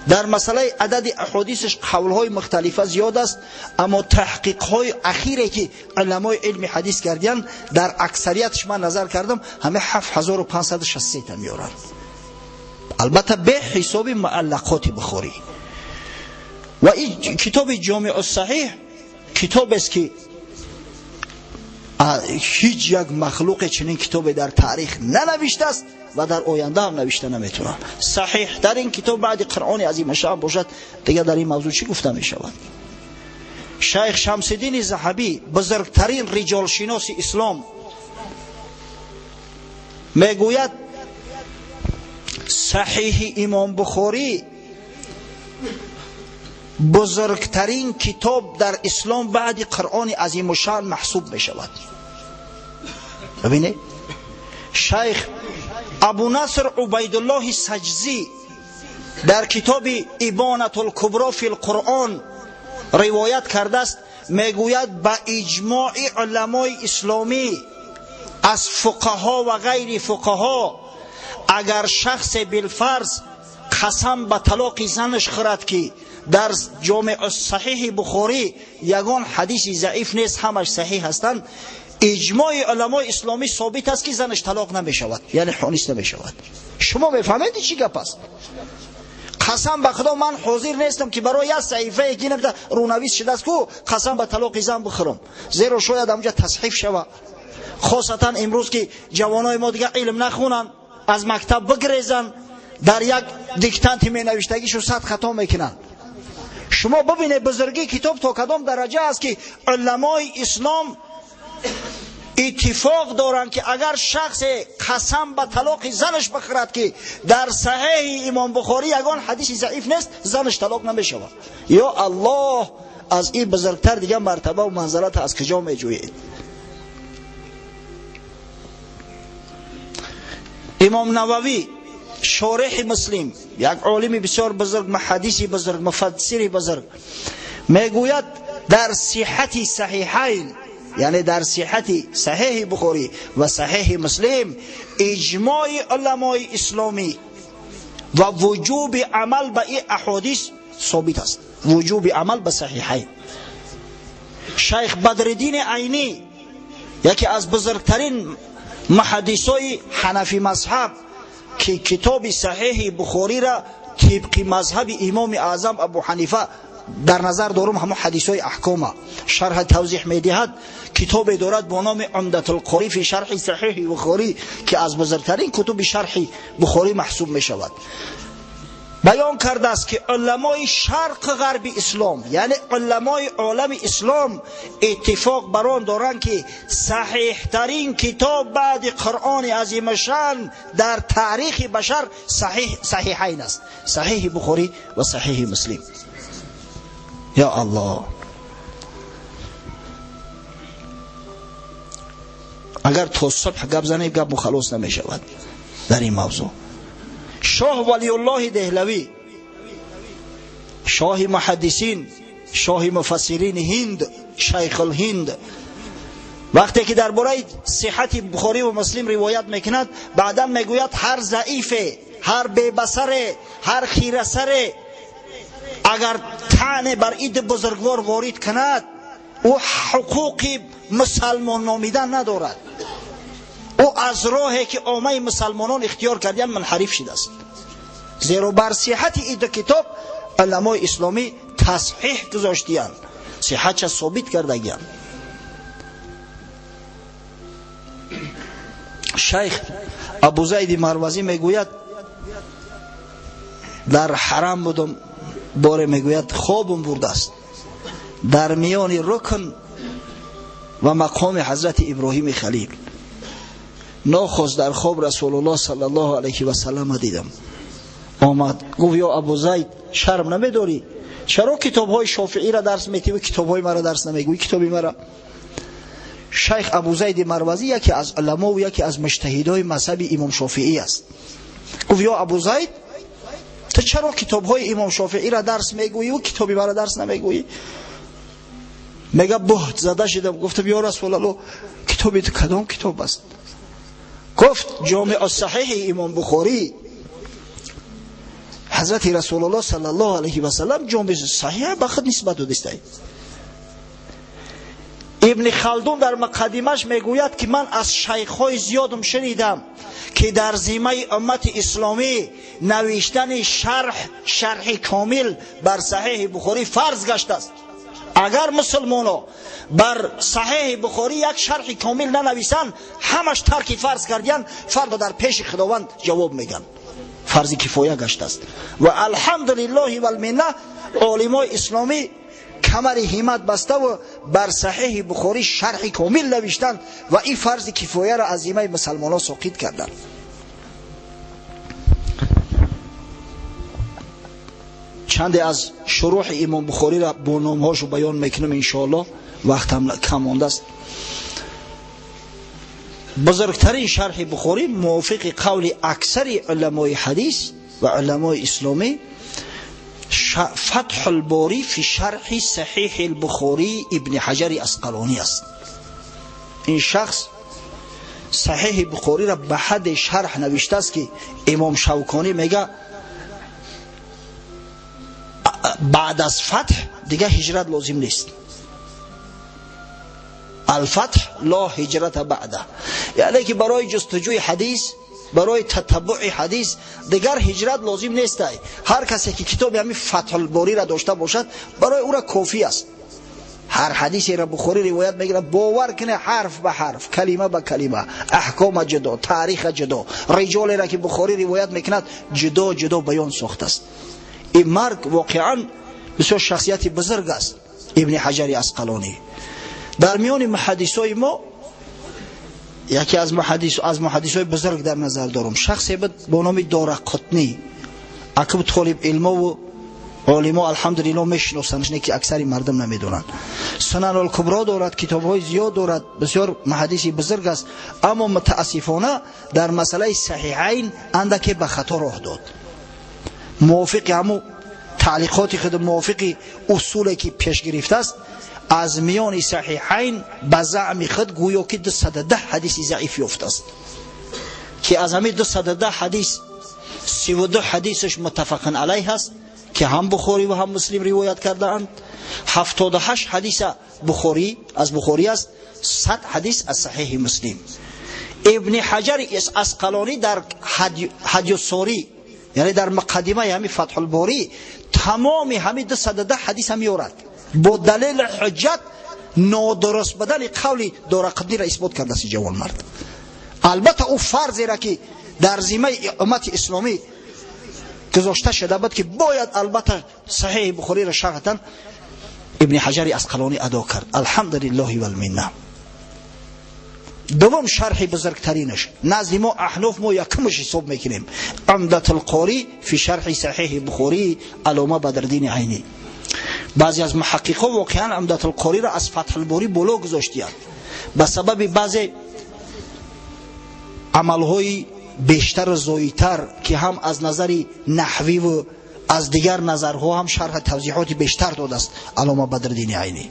Дар масъалаи адади аҳодисаш қавлҳои мухталифа зиёд аст, аммо таҳқиқҳои ахире ки уламои илми ҳадис кардиянд, дар аксариятш ман назар кардам, ҳама 7563 та меоранд. Албатта бе ҳисоби муаллақоти Бухорӣ. Ва ин китоби Ҷомеъ саҳиҳ китобест ки ҳеҷ як махлуқе чунин китобе дар таърих нанавиштааст ва дар оянда ҳам навишта наметавонад. Саҳиҳтарин китоб баъди Қуръони азимашаън бошад, дигар дар ин мавзӯъ чӣ гуфта мешавад? Шайх Шамсиддини Заҳабӣ, бузургтарин риҷолшиноси ислом, мегӯяд саҳиҳи имом Бухорӣ бузургтарин китоб дар ислом баъди Қуръони азимушшаън маҳсуб мешавад. Бибинед, шайх Абу Наср Убайдуллоҳи Саҷзӣ дар китоби Ибонатул-Кубро фил-Қуръон ривоят кардааст, мегӯяд ба иҷмои уламои исломӣ аз фуқаҳо ва ғайри фуқаҳо агар шахсе билфарз қасам ба талоқи занаш хӯрад ки дар Ҷомеъ саҳиҳи Бухорӣ ягон ҳадиси заиф нест, ҳамаш саҳиҳ ҳастанд, иҷмои уламои исломӣ собит аст ки занаш талоқ намешавад, яъне ҳонис намешавад. Шумо мефаҳмед чӣ гап аст? Қасам ба Худо ман ҳозир нестам ки барои як саҳифае ки намта рӯнавис шудааст ку қасам ба талоқи зан бихӯрам, зеро шояд ҳамҷа тасҳиф шава. Хосатан имрӯз ки ҷавонои мо дигар илм нахонанд, аз мактаб бигрезанд, дар як диктанти менавиштагишу 100 хато мекунанд. Шумо бибинед бузургии китоб то кадом дараҷа аст ки уламои ислом иттифоқ доранд ки агар шахсе қасам ба талоқи занаш бихӯрад ки дар саҳиҳи имом Бухорӣ ягон ҳадиси заиф нест, занаш талоқ намешавад. Ё Аллоҳ, аз ин бузургтар дигар мартаба ва манзалат аз куҷо меҷӯед? Имом Нававӣ шореҳи Муслим, як олими бисёр бузург, муҳаддиси бузург, муфассири бузург, мегӯяд дар сиҳати саҳиҳайн, яъне дар сиҳати саҳиҳи Бухорӣ ва саҳиҳи Муслим, иҷмои уламои исломӣ ва вуҷуби амал ба ин аҳодис собит аст. Вуҷуби амал ба саҳиҳайн. Шайх Бадриддин Айнӣ, яке аз бузургтарин муҳаддисои ҳанафи мазҳаб, ки китоби саҳиҳи Бухориро тибқи мазҳаби имоми аъзам Абу Ҳанифа дар назар дорум, ҳамон ҳадисҳои аҳкома шарҳ тавзеҳ медиҳад, китобе дорад бо номи Умдатулқорӣ фи шарҳи саҳиҳи Бухорӣ, ки аз бузургтарин кутуби шарҳи Бухорӣ маҳсуб мешавад. Баён кардааст, ки уламои шарқ ғарби ислом, яъне уламои олами ислом, иттифоқ бар он доранд, ки саҳиҳтарин китоб баъди Қуръони азимашан дар таърихи башар саҳиҳайн аст, саҳиҳи Бухорӣ ва саҳиҳи Муслим. Я Аллоҳ, агар то субҳ гап занем, гап мухаллос намешавад дар ин мавзӯъ. Шоҳ Валиуллоҳи Деҳлавӣ, шоҳи муҳаддисин, шоҳи муфассирини Ҳинд, шайхулҳинд, вақте ки дар бораи сиҳати Бухорӣ ва Муслим ривоят мекунад, баъдан мегӯяд: ҳар заифе, ҳар бебасаре, ҳар хирасаре агар таъне бар ид бузургвор ворид кунад, ӯ ҳуқуқи мусалмон номидан надорад. Ӯ аз роҳе ки оммаи мусалмонон ихтиёр кардиянд мунҳариф шудааст. Зеро бар сиҳати ин ду китоб уламои исломӣ тасҳиҳ гузоштиянд, сиҳатша собит кардагиянд. Шайх Абузайди Марвазӣ мегӯяд: дар ҳарам будум, боре мегӯяд хобум бурдааст, дар миёни рукн ва мақоми ҳазрати Иброҳими Халил. Нохост дар хоб Расулуллоҳ саллаллоҳу алайҳи васаллама дидам. Омад, гуфт: ё Абузайд, шарм намедорӣ? Чаро китобҳои Шофииро дарс метӣ ва китобҳои маро дарс намегӯӣ? Китоби мара. Шайх Абузайди Марвазӣ яке аз уламо ва яке аз муҷтаҳидои мазҳаби имом Шофиӣ аст. Гуфт: ё Абузайд, ту чаро китобҳои имом Шофииро дарс мегӯӣ ва китоби маро дарс намегӯӣ? Мега буҳт зада шудам, гуфтам: ё Расулаллоҳ, китоби ту кадом китоб аст? Гуфт: Ҷомеъ саҳиҳи имом Бухорӣ. Ҳазрати Расулуллоҳ саллаллоҳу алайҳи васаллам ҷомеъ саҳиҳ ба худ нисбат додааст. Ибни Халдун дар муқаддимаш мегӯяд, ки ман аз шайхҳои зиёдам шунидам, ки дар зиммаи уммати исломӣ навиштани шарҳи комил бар саҳиҳи Бухорӣ фарз гаштааст. Агар мусулмоно бар саҳиҳи Бухорӣ як шарҳи комил нанависанд, ҳамаш тарки фарз кардиянд, фардо дар пеши Худованд ҷавоб мегӯянд. Фарзи кифоя гаштааст. Ва алҳамдулиллоҳи валминна, олимои исломӣ камари ҳиммат баста ва бар саҳиҳи Бухорӣ шарҳи комил навиштанд ва ин фарзи кифояро аз зиммаи мусалмонон соқит карданд. Чанде аз шурӯҳи имом Бухориро бо номҳошу баён мекунам, иншоаллоҳ, вақтам кам мондааст. Бузургтарин шарҳи Бухорӣ мувофиқи қавли аксари уламои ҳадис ва уламои исломӣ Фатҳулборӣ фи шарҳи саҳиҳи Бухорӣ Ибни Ҳаҷари Асқалонӣ аст. Ин шахс саҳиҳи Бухориро ба ҳадде шарҳ навиштааст, ки имом Шавконӣ мега: баъд аз фатҳ дига ҳиҷрат лозим нест. Алфатҳ ло ҳиҷрата баъда, яъне ки барои ҷустуҷӯи ҳадис, барои татаббуи ҳадис дигар ҳиҷрат лозим нестай. Ҳар касе ки китоби ҳамин Фатҳулбориро дошта бошад, барои ӯра кофӣ аст. Ҳар ҳадисеро Бухорӣ ривоят мегирад, бовар кунед, ҳарф ба ҳарф, калима ба калима, аҳкома ҷудо, таъриха ҷудо, риҷолеро ки Бухорӣ ривоят мекунад, ҷудо ҷудо баён сохтааст. Ин марг воқеан бисёр шахсияти бузург аст, Ибни Ҳаҷари Асқалонӣ. Дар миёни муҳаддисои мо яке аз муҳаддисои бузург дар назар дорам, шахсе буд бо номи Дорақутнӣ. Акб толиб илмову олимо алҳамдулиллоҳ мешиносанд, не ки аксари мардум намедонанд. Сунанул-Кубро дорад, китобҳои зиёд дорад, бисёр муҳаддиси бузург аст, аммо мутаассифона дар масъалаи саҳиҳайн андаке ба хато роҳ дод. Мувофиқи ҳамун таълиқоти худ, мувофиқи усуле ки пеш гирифтааст, аз миёни саҳиҳайн ба заъми худ гӯё ки 210 ҳадиси заиф ёфтааст, ки аз ҳамин 210 ҳадис 32 ҳадисаш муттафақун алайҳ аст ки ҳам Бухорӣ ва ҳам Муслим ривоят кардаанд. 78 ҳадиса Бухорӣ аз Бухорӣ аст, 100 ҳадис аз Саҳеҳи Муслим. Ибни Ҳаҷар Асқалонӣ дар Ҳадйус-Сорӣ, яъне дар муқаддимаи ҳамин Фатҳул-Борӣ, тамоми ҳамин 210 ҳадиса меорад бо далели ҳуҷҷат нодуруст будани қавли Дорақутниро исбот кардааст ҷавонмард. Албатта ӯ фарзеро ки дар зиммаи уммати исломӣ гузошта шуда буд ки бояд албатта Саҳеҳи Бухориро шарҳ диҳанд, Ибни Ҳаҷари Асқалонӣ адо кард. Алҳамдулиллоҳи валминна. Дуввум шарҳи бузургтаринаш назди мо аҳноф мо якумаш ҳисоб мекунем, Умдатулқорӣ фи шарҳи Саҳеҳи Бухорӣ Аллома Бадриддини Айнӣ. Баъзе аз муҳаққиқҳо воқеан Умдатулқориро аз Фатҳулборӣ боло гузоштиянд ба сабаби баъзе амалҳои бештару зоитар ки ҳам аз назари наҳвиву аз дигар назарҳо ҳам шарҳ тавзиҳоти бештар додааст Аллома Бадриддини Айнӣ.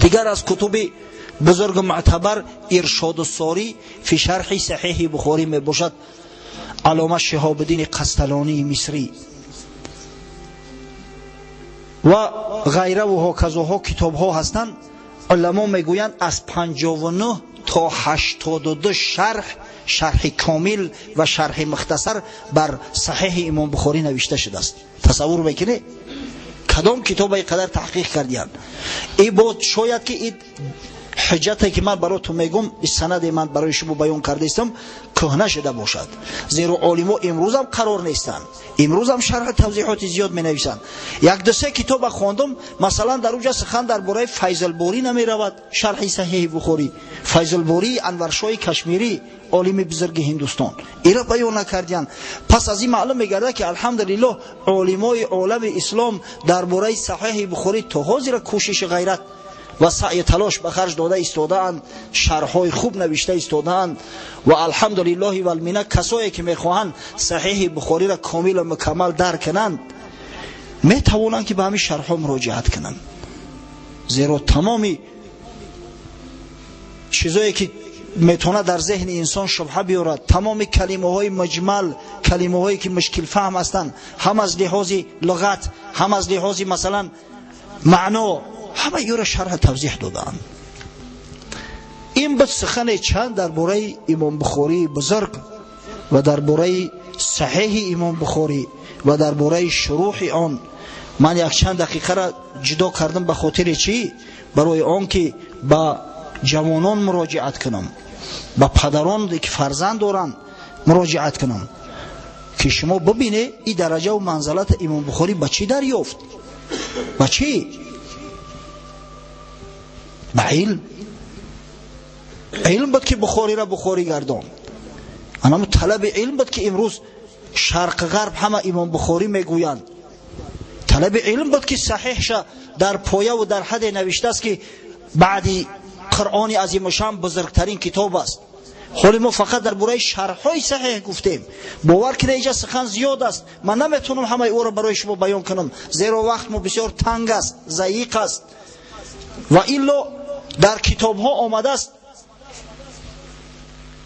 Дигар аз кутуби бузург муътабар Иршоду-Сорӣ фи шарҳи Саҳеҳи Бухорӣ мебошад, Аллома Шиҳобиддини Қасталонии Мисрӣ ва ғайраву ҳоказоҳо китобҳо ҳастанд. Уламо мегӯянд аз 59 то 82 шарҳ, шарҳи комил ва шарҳи мухтасар бар Саҳеҳи Имом Бухорӣ навишта шудааст. Тасаввур мекунед кадом китоба ин қадар таҳқиқ кардиянд? И бо шояд ки ин ҳуҷҷате ки ман баротон мегӯм, ин санаде ман барои шумо баён кардаистам, кӯҳна шуда бошад, зеро олимо имрӯзам қарор нестанд, имрӯзам шарҳу тавзиҳоти зиёд менависанд. Як ду се китоба хондум, масалан дар уҷа сухан дар бораи Файзулборӣ намеравад, шарҳи Саҳеҳи Бухорӣ, Файзулбории Анваршоҳи Кашмирӣ, олими бузурги Ҳиндустон, иро баён накардиянд. Пас аз ин маълум мегардад ки алҳамдулиллоҳ олимои олами ислом дар бораи Саҳеҳи Бухорӣ то ҳозира кӯшиши ғайрат ва саъю талош ба харҷ дода истодаанд, шарҳҳои хуб навишта истодаанд ва алҳамдулиллоҳи валмина касое ки мехоҳанд Саҳеҳи Бухориро комилу мукаммал дарк кунанд, метавонанд ки ба ҳамин шарҳҳо муроҷиат кунанд, зеро тамоми чизое ки метавонад дар зеҳни инсон шубҳа биёрад, тамоми калимаҳои муҷмал, калимаҳое ки мушкилфаҳм ҳастанд, ҳам аз лиҳози луғат, ҳам аз лиҳози масалан маъно, ҳама ёро шарҳ тавзиҳ додаанд. Ин буд сухане чанд дар бораи Имом Бухории бузург ва дар бораи Саҳеҳи Имом Бухорӣ ва дар бораи шурӯҳи он. Ман якчанд дақиқаро ҷудо кардам ба хотири чӣ? Барои он ки ба ҷавонон муроҷиат кунам, ба падарон ки фарзанд доранд муроҷиат кунам, ки шумо бибинед ин дараҷаву манзалати Имом Бухорӣ ба чӣ дарёфт, ба чӣ? Ба илм. Илм буд ки Бухориро Бухорӣ гардон. Анамо талаби илм буд ки имрӯз шарқ ғарб ҳама Имом Бухорӣ мегӯянд. Талаби илм буд ки саҳеҳша дар появу дар ҳаде навиштааст ки баъди Қуръони азимушшаън бузургтарин китоб аст. ҳоли мо фақат дар бораи шарҳҳои саҳеҳ гуфтем. Бовар кунед инҷа сухан зиёд аст, ман наметавонам ҳамаи ӯро барои шумо баён кунам, зеро вақт мо бисёр танг аст, заиқ аст. Ва илло дар китобҳо омадааст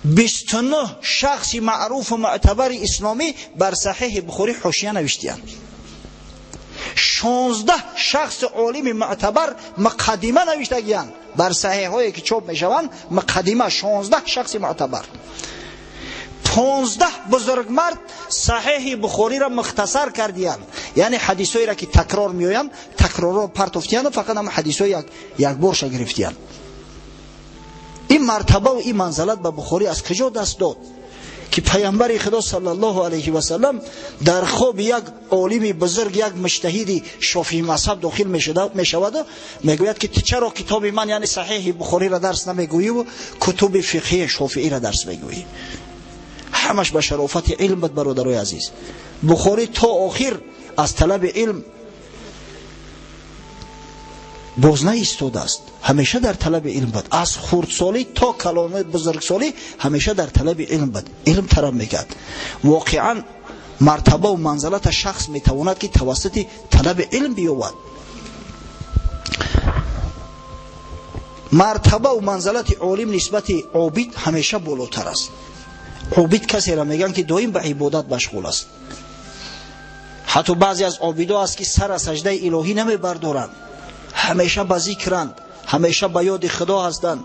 29 шахси маъруфу муътабари исломӣ бар Саҳеҳи Бухорӣ ҳошия навиштиянд. 16 шахси олими муътабар муқаддима навиштагиянд бар саҳеҳҳое ки чоп мешаванд, муқаддима 16 шахси муътабар. 15 бузургмард Саҳеҳи Бухориро мухтасар кардиянд, яъне ҳадисҳоеро ки такрор меоянд, такрорро партофтиянд, фақат ҳама ҳадисҳои якборша гирифтиянд. Ин мартабаву ин манзалат ба Бухорӣ аз куҷо даст дод ки паямбари Худо саллаллоҳу алайҳи васаллам дар хоби як олими бузург, як муҷтаҳиди шофии мазҳаб дохил мешаваду мегӯяд ки ту чаро китоби ман, яъне Саҳеҳи Бухориро дарс намегӯиву кутуби фиқҳии шофииро дарс мегӯӣ? Ҳамаш ба шарофати илм буд, бародарои азиз. Бухорӣ то охир аз талаби илм боз наистодааст, ҳамеша дар талаби илм буд. Аз хурдсолӣ то калони бузургсолӣ ҳамеша дар талаби илм буд, илм талаб мекард. Воқеан мартабаву манзалата шахс метавонад ки тавассути талаби илм биёбад. Мартабаву манзалати олим нисбати обид ҳамеша болотар аст. Обид касеро мегӯянд, ки доим ба ибодат машғул аст. Ҳатто баъзе аз обидо аст, ки сар аз саҷдаи илоҳӣ намебардоранд, ҳамеша ба зикранд, ҳамеша ба ёди Худо ҳастанд.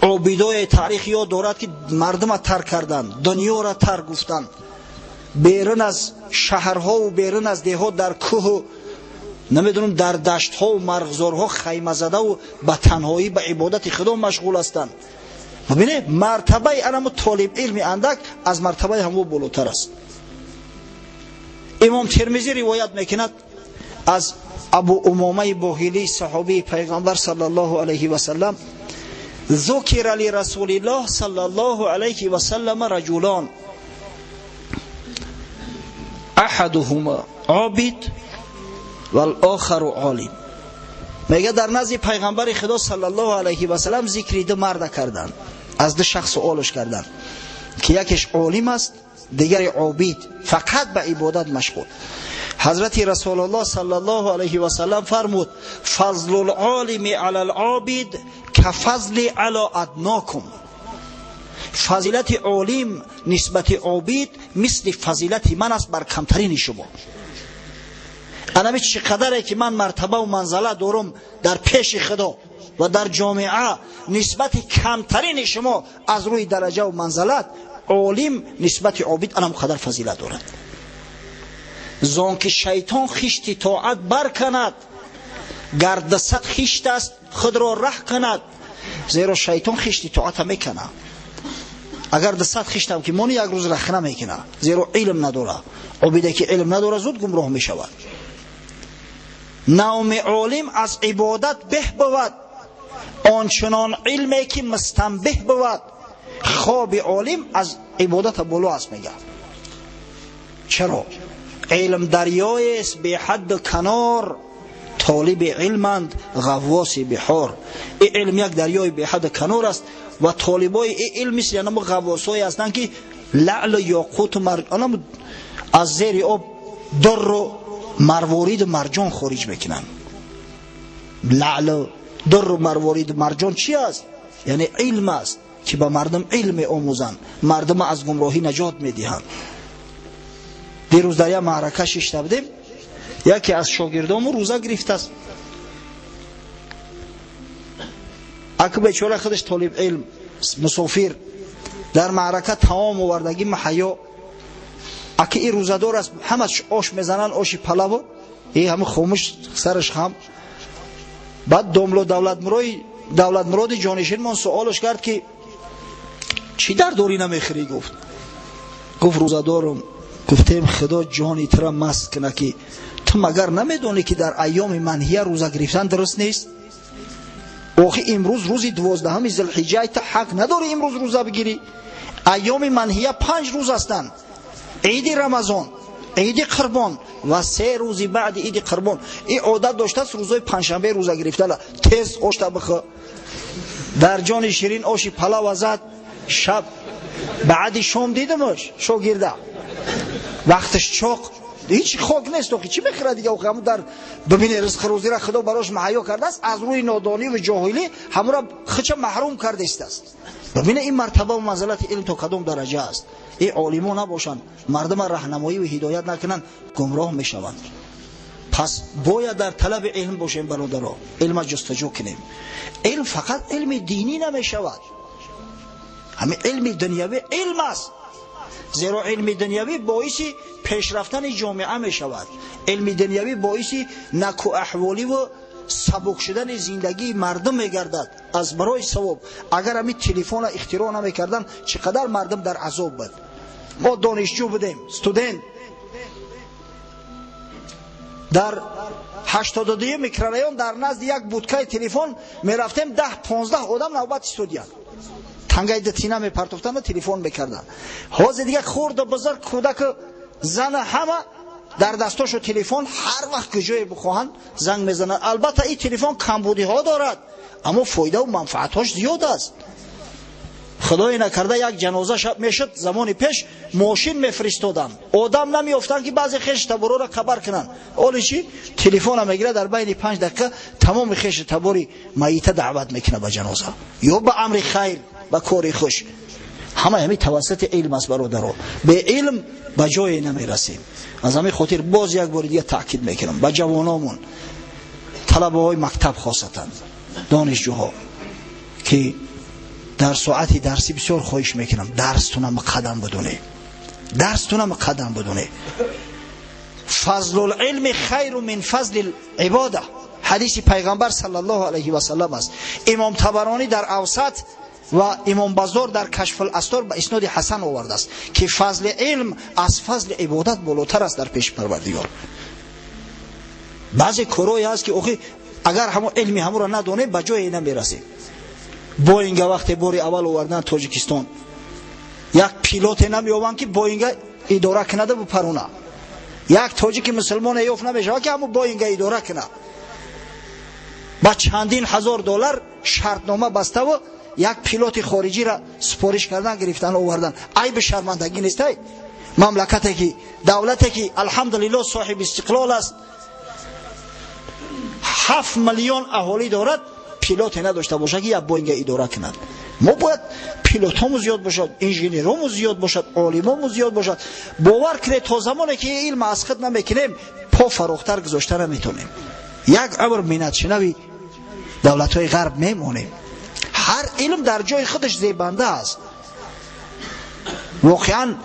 Обидои таърих ёд дорад, ки мардума тарк карданд, дунёро тарк гуфтанд, берун аз шаҳрҳову берун аз деҳот, дар кӯҳу намедонам дар даштҳову марғзорҳо хайма задаву ба танҳоӣ ба ибодати Худо машғул ҳастанд. Бибинед, мартабаи анамо толиб илми андак аз мартабаи ҳамо болотар аст. Имом Термизӣ ривоят мекунад аз Абу Умомаи Боҳилӣ, саҳобии пайғамбар саллаллоҳу алайҳи васаллам: ذکر لرسول الله صلى الله عليه وسلم رجلان احدهما عابد والآخر عالم. میگه در نزد پیغمبر خدا صلی الله علیه و سلم ذکر دو مرد کردند، از دو شخص سوالش کردند که یکیش عالم است، دیگری عابد، فقط به عبادت مشغول. حضرت رسول الله صلی الله علیه و سلم فرمود: فضل العالم علی العابد کفضل علی ادناکم. فضیلت عالم نسبت عابد مثل فضیلت من است بر کمترین شما. انمی چقدره که من مرتبه و منزله دارم در پیش خدا و در جامعه، نسبت کمترین شما از روی درجه و منزلت، عالم نسبت عابد انم قدر فضیلت دارد. زان که شیطان خشت طاعت برکند، گردست خشت است خود را ره کند. زیرا شیطان خشت طاعت میکنه. اگر دست خشتم که مانی یک روز رخنه میکنه، زیرا علم نداره. عابده که علم نداره زود گمراه میشود. نوم عالم از عبادت به بود، آنچنان علمی که مستنبه بود. خواب عالم از عبادت بالا است. میگه چرا؟ علم دریای است به حد کنار، طالب علمند غواص بحار. این علم یک دریای به حد کنار است و طالبای این علم مثل یعنی غواصایی هستند که لعل و یاقوت و مرجان از زیر آب در و مروارید و مرجان خارج میکنن. لعل در و مروارید و مرجان چی است؟ یعنی علم است که به مردم علم آموزند، مردم از گمراهی نجات میدهند. دیروز در یک معرکه شیشته بودیم، یکی از شاگردامو روزه گرفته است. اکو بیچاره خودش طالب علم مسافر در معرکه تمام آوردگی محیا، اکه این روزه‌دار است، همه آش میزنن، آش پلو، این همه خاموش سرش خم. بعد داملا دولت مراد جانشین من سوالش کرد که چی در داری نمیخری؟ گفت روزه‌دارم. گفتیم خدا جانی ترا مست کنه که تو مگر نمیدونی که در ایام منهیه روزه گرفتن درست نیست؟ آخه امروز روز 12 ذوالحجه، تو حق نداری امروز روزه بگیری. ایام منهیه 5 روز هستند: عید رمضان، عید قربان و 3 روز بعد عید قربان. این عادت داشته است روزهای پنجشنبه روزه گرفتن، تیز آش بخو. در جان شیرین آش پلاو زد. شب بعد شام دیدمش شاگرده وقتش چاق، هیچ خاک نیست، آخه چی میخوره دیگه؟ آخه همون در ببینی رزق روزی را خدا براش مهیا کرده است، از روی نادانی و جاهلی همون را خودش محروم کرده است. ببینه این مرتبه و منزلت علم تا کدام درجه است. این عالمو نباشند، مردم راهنمایی و هدایت نکنند، گمراه میشوند. پس باید در طلب علم باشیم برادرها، علم جستجو کنیم. علم فقط علم دینی نمیشود، همین علم دنیوی علم است. زیرا علم دنیوی باعث پیشرفتن جامعه می شود. علم دنیوی باعث نکو احوالی و سبک شدن زندگی مردم می گردد از برای ثواب. اگر همین تلفن اختراع نمی کردن چقدر مردم در عذاب بود. ما دانشجو بودیم، استودنت، در 82 میکرارایون در نزد یک بودکای تلفن می رفتیم، 10-15 آدم نوبت استودیان تنگای دتینا می پرتوفتن و تلفن میکردن. حاضر دیگه خورد و بزرگ، کودک، زن، همه در دستاشو تلفن، هر وقت که جای بخواهند زنگ میزنن. البته این تلفن کمبودی ها دارد، اما فایده و منفعتاش زیاد است. خدای نکرده یک جنازه شب میشد، زمان پیش ماشین میفرستادن، آدم نمیافتن که بعضی خیش تبارو را خبر کنن. حالی چی؟ تلفن میگیره، در بین 5 دقیقه تمام خیش تباری میت دعوت میکنه به جنازه یا به امر خیر، به کار خوش. Ҳама ҳамин тавассути илм аст, бародаро. Бе илм ба ҷое намерасем. Аз ҳамин хотир боз як бори дига таъкид мекунам ба ҷавономон, талабаҳои мактаб, хосатан донишҷӯҳо, ки дар соати дарсӣ бисёр хоҳиш мекунам, дарстона муқаддам бидонед, дарстона муқаддам бидонед. Фазлул илми хайру мин фазлил ибода, ҳадиси пайғамбар саллаллоҳу алайҳи васаллам аст. Имом Табаронӣ дар Авсат ва Имом Баззор дар Кашфул Астор ба исноди ҳасан овардааст, ки фазли илм аз фазли ибодат болотар аст дар пеши Парвардигор. Баъзе корҳое ҳаст, ки охи агар ҳамон илми ҳамонро надонем, ба ҷое намерасем. Боинга вақте бори аввал овардан Тоҷикистон, як пилоте намеёбанд, ки Боинга идора кунада бупаруна. Як тоҷики мусулмоне ёфт намешавад, ки ҳамон Боинга идора кунад. Ба чандин ҳазор доллар шартнома баставу як пилоти хориҷиро супориш кардан, гирифтан, овардан. Айби шармандагӣ нестай? Мамлакате ки, давлате ки алҳамдулиллоҳ соҳиби истиқлол аст, 7 миллион аҳолӣ дорад, пилоте надошта бошад, ки як Боинга идора кунад. Мо бояд пилотҳомо зиёд бошад, инженерҳомо зиёд бошад, олимомо зиёд бошад. Бовар кунед, то замоне ки илм аз худ намекунем, по фарохтар гузошта наметонем. Як умр миннатшинави давлатҳои ғарб мемонем. Ҳар илм дар ҷои худаш зебанда аст. Воқеан,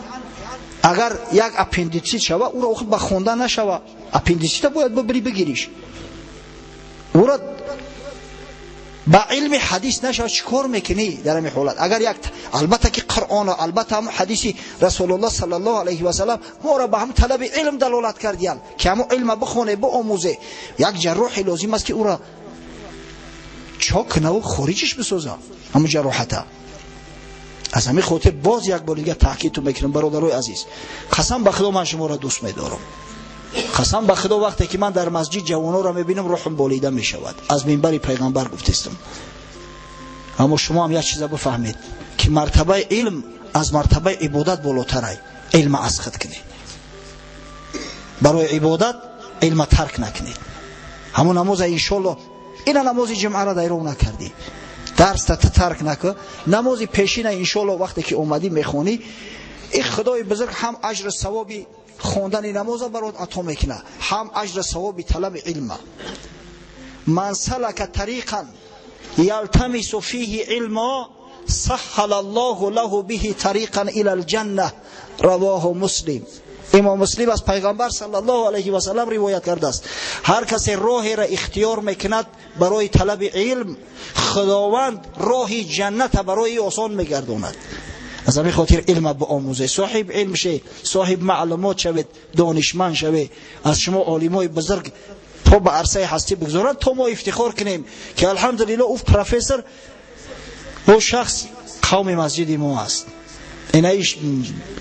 агар як аппендитсит шава, ӯро охир ба хондан нашава, аппендитсита бояд бибирӣ бигириш. Ӯро ба илми ҳадис нашава, чӣ кор мекунӣ дар ҳамин ҳолат? Агар як, албатта ки Қуръон, албатта ҳамн ҳадиси Расулуллоҳ саллаллоҳу алайҳи васаллам моро ба ҳам талаби илм далолат кардиянд, ки ҳамон илма бихоне, биомӯзе. Як ҷарроҳе лозим аст, ки ӯро чок кунаву хориҷиш бисоза ҳамон ҷароҳата. Аз ҳамин хотир боз як бор дига таъкидтон мекунам, бародарои азиз. Қасам ба Худо, ман шуморо дӯст медорам. Қасам ба Худо, вақте ки ман дар масҷид ҷавононро мебинам, рӯҳам болида мешавад. Аз минбари пайғамбар гуфтестам. Аммо шумо ҳам як чиза бифаҳмед, ки мартабаи илм аз мартабаи ибодат болотарай. Илма аз худ кунед, барои ибодат илма тарк накунед. Ҳамон намоза, иншолло, ина намози ҷумъаро дайров накардӣ, дарста ту тарк накун, намози пешина, иншолло, вақте ки омадӣ, мехонӣ. И Худои бузург ҳам аҷру савоби хондани намоза барот ато мекунад, ҳам аҷру савоби талаби илма. Ман салака тариқан ялтамису фиҳи илмо, сахҳала Аллоҳу лаҳу биҳи тариқан ила алҷанна. Равоҳу Муслим. Имом Муслим аз пайғамбар саллаллоҳу алайҳи васаллам ривоят кардааст: ҳар касе роҳеро ихтиёр мекунад барои талаби илм, Худованд роҳи ҷанната барои осон мегардонад. Аз ҳамин хотир илма биомӯзе, соҳиб илм ше, соҳиб маълумот шавед, донишманд шавед. Аз шумо олимои бузург по ба арсаи ҳастӣ бигзоранд, то мо ифтихор кунем, ки алҳамдулилло, ӯ профессор, ӯ шахс қавми масҷиди мо аст, инаиш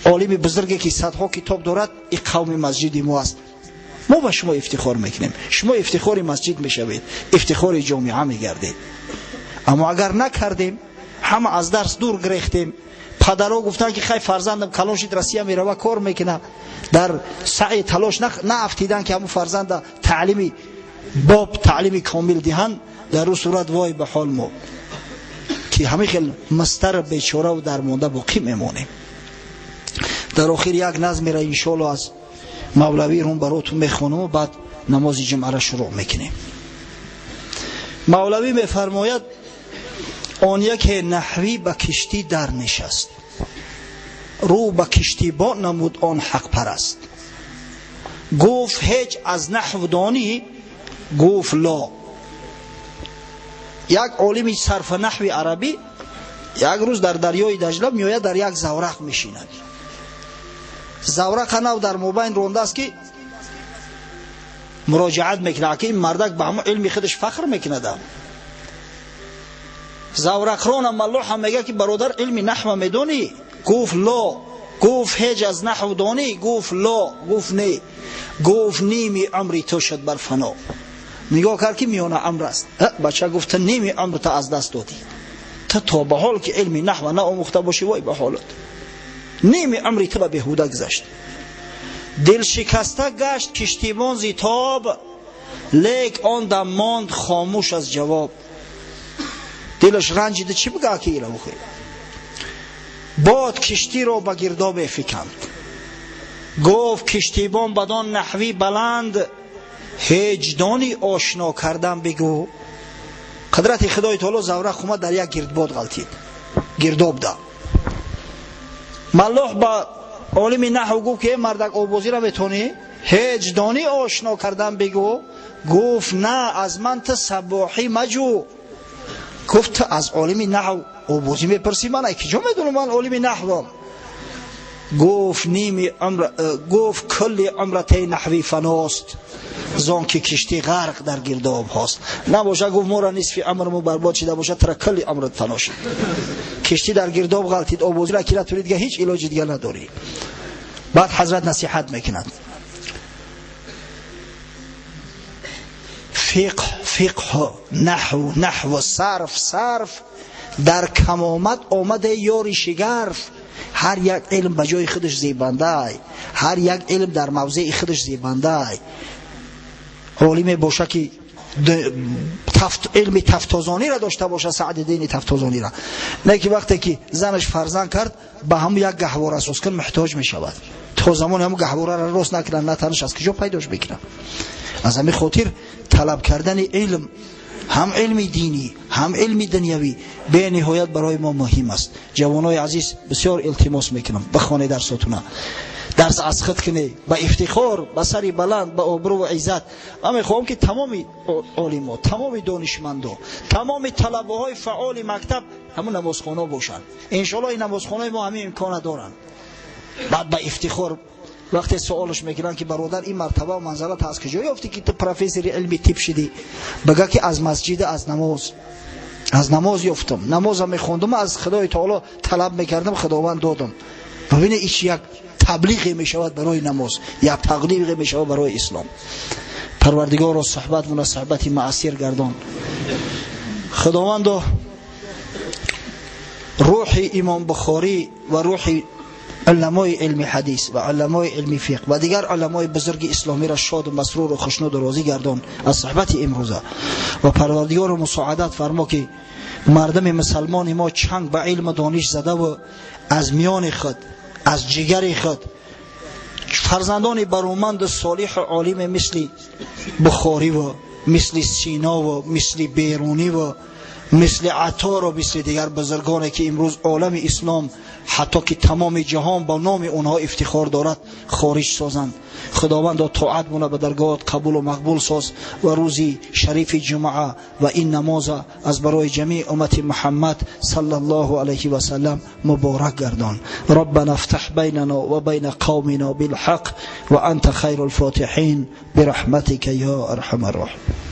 олими бузурге, ки садҳо китоб дорад, и қавми масҷиди мо аст. Мо ба шумо ифтихор мекунем, шумо ифтихори масҷид мешавед, ифтихори ҷомеа мегардед. Аммо агар накардем, ҳама аз дарс дур гирехтем, падарҳо гуфтанд, ки хай, фарзандам калон шид, Россия мерава, кор мекуна, дар саъи талош наафтидан, ки ҳамун фарзанда таълими боб, таълими комил диҳанд, дар ӯ сурат вой ба ҳол мо, ки ҳамин хел мастар, бечораву дармонда боқӣ мемонем. Дар охир як назмера, иншоалло, аз Мавлавӣ Рум баротун мехонаму баъд намози ҷумъара шурӯъ мекунем. Мавлавӣ мефармояд: он яке наҳвӣ ба киштӣ дар нишаст, рӯ ба киштибон намуд он ҳақпараст. Гуфт: ҳеҷ аз наҳв донӣ? Гуфт: ло. Як олими сарфа наҳви арабӣ як рӯз дар дарёи Даҷла меояд, дар як заврақ мешинад. Заврақа нав дар мобайн рондааст, ки муроҷиат мекунад, ки ин мардак ба ҳамон илми худаш фахр мекунад. Заврақрона маллоҳа мега, ки бародар, илми наҳва медонӣ? Гуфт: ло. Гуфт: ҳеҷ аз наҳв донӣ? Гуфт: ло. Гуфт: не. Гуфт: ними умри ту шуд бар фано. Нигоҳ кард, ки миёна амр аст. Бача, гуфт, ту ними умрта аз даст додӣ. Ту то ба ҳол ки илми наҳва наомӯхта бошӣ, вой ба ҳолат, ними умри ту ба беҳуда гузашт. Дилшикаста гашт киштибон зи тоб, лек он дам монд хомӯш аз ҷавоб. Дилаш ранҷида, чӣ бигӯ, ки ила? Бод киштиро ба гирдоб фиканд. Гуфт киштибон бадон наҳви баланд, ҳеҷ дони ошно кардан бигӯ. Қудрати Худои Таоло заврақ омад дар як гирдбод ғалтид, гирдоб да. Маллоҳ ба олими наҳв гуфт ки мардак обозиро метонӣ? Ҳеҷ дони ошно кардан бигӯ. Гуфт на, аз ман ту сабоҳӣ маҷӯ. Гуфт ту аз олими наҳв обозӣ мепурсӣ, ман киҷо медонам, ман олими наҳвам. Гуфт ними умр, гуфт кулли умрати наҳви фаност, зон ки киштӣ ғарқ дар гирдоб ҳост. Набошад, гуфт моро нисфи умрмо барбод шида бошад, тара кулли умрат фано шид. Киштӣ дар гирдоб ғалтид, обозиро ки натонӣ дига ҳеҷ илоҷи дига надорӣ. Баъд ҳазрат насиҳат мекунад. Фиқҳ фиқҳ, наҳв наҳв, сарф сарф, дар камомат омада ёри шигарф. Ҳар як илм ба ҷои худаш зебандай, ҳар як илм дар мавзеи худаш зебандай. Олиме боша ки илми тафтозониро дошта боша, Саъдиддини Тафтозониро. Не ки вақте ки занаш фарзанд кард, ба ҳамун як гаҳвора асос кун муҳтоҷ мешавад. То замоне ҳамун гаҳвораро рост накунад, на танаш аз куҷо пайдош мекунад. Аз ҳамин хотир талаб кардани илм, ҳам илми динӣ, ҳам илми дунявӣ бениҳоят барои мо муҳим аст. Ҷавонои азиз, бисёр илтимос мекунам, бихонед дарсотуна, дарс аз худ кунед, ба ифтихор, ба сари баланд, ба обрӯ ва иззат. Ман мехоҳам ки тамоми олимо, тамоми донишмандо, тамоми талабаҳои фаъоли мактаб ҳамун намозхона бошанд. Иншоаллоҳ ин намозхонаи мо ҳамин имкона доранд. Баъд ба ифтихор вақте суолаш мекунанд ки бародар, ин мартаба ва манзалат аз куҷо ёфтӣ ки ту профессори илми тиб шидӣ? Бага ки аз масҷид, аз намоз, аз намоз ёфтам. Намозам мехондам, аз Худои Таоло талаб мекардам, Худованд додам. Бибинед, ин як таблиғе мешавад барои намоз, як таблиғе мешавад барои ислом. Парвардигорро суҳбатмона суҳбати маъсир гардон. Худовандо рӯҳи Имом Бухорӣ ва рӯҳи уламои илми ҳадис ва уламои илми фиқҳ ва дигар уламои бузурги исломиро шоду масруру хушнуду розӣ гардон аз суҳбати имрӯза. Ва Парвардигорро мусоадат фармо ки мардуми мусалмони мо чанг ба илму дониш задаву аз миёни худ, аз ҷигари худ фарзандони бароманду солиҳу олиме мисли Бухориву мисли Синову мисли Беруниву мисли Атору мисли дигар бузургоне ки имрӯз олами ислом ҳатто ки тамоми ҷаҳон ба номи онҳо ифтихор дорад, хориҷ созанд. Худовандо тоатмона ба даргоҳат қабулу мақбул соз ва рӯзи шарифи ҷумъа ва ин намоза аз барои ҷамии уммати Муҳаммад саллаллоҳу алайҳи васаллам муборак гардон. Раббана ифтаҳ байнана ва байна қавмина билҳақ ва анта хайрул фотиҳин бирахматика ё арҳамар роҳимин.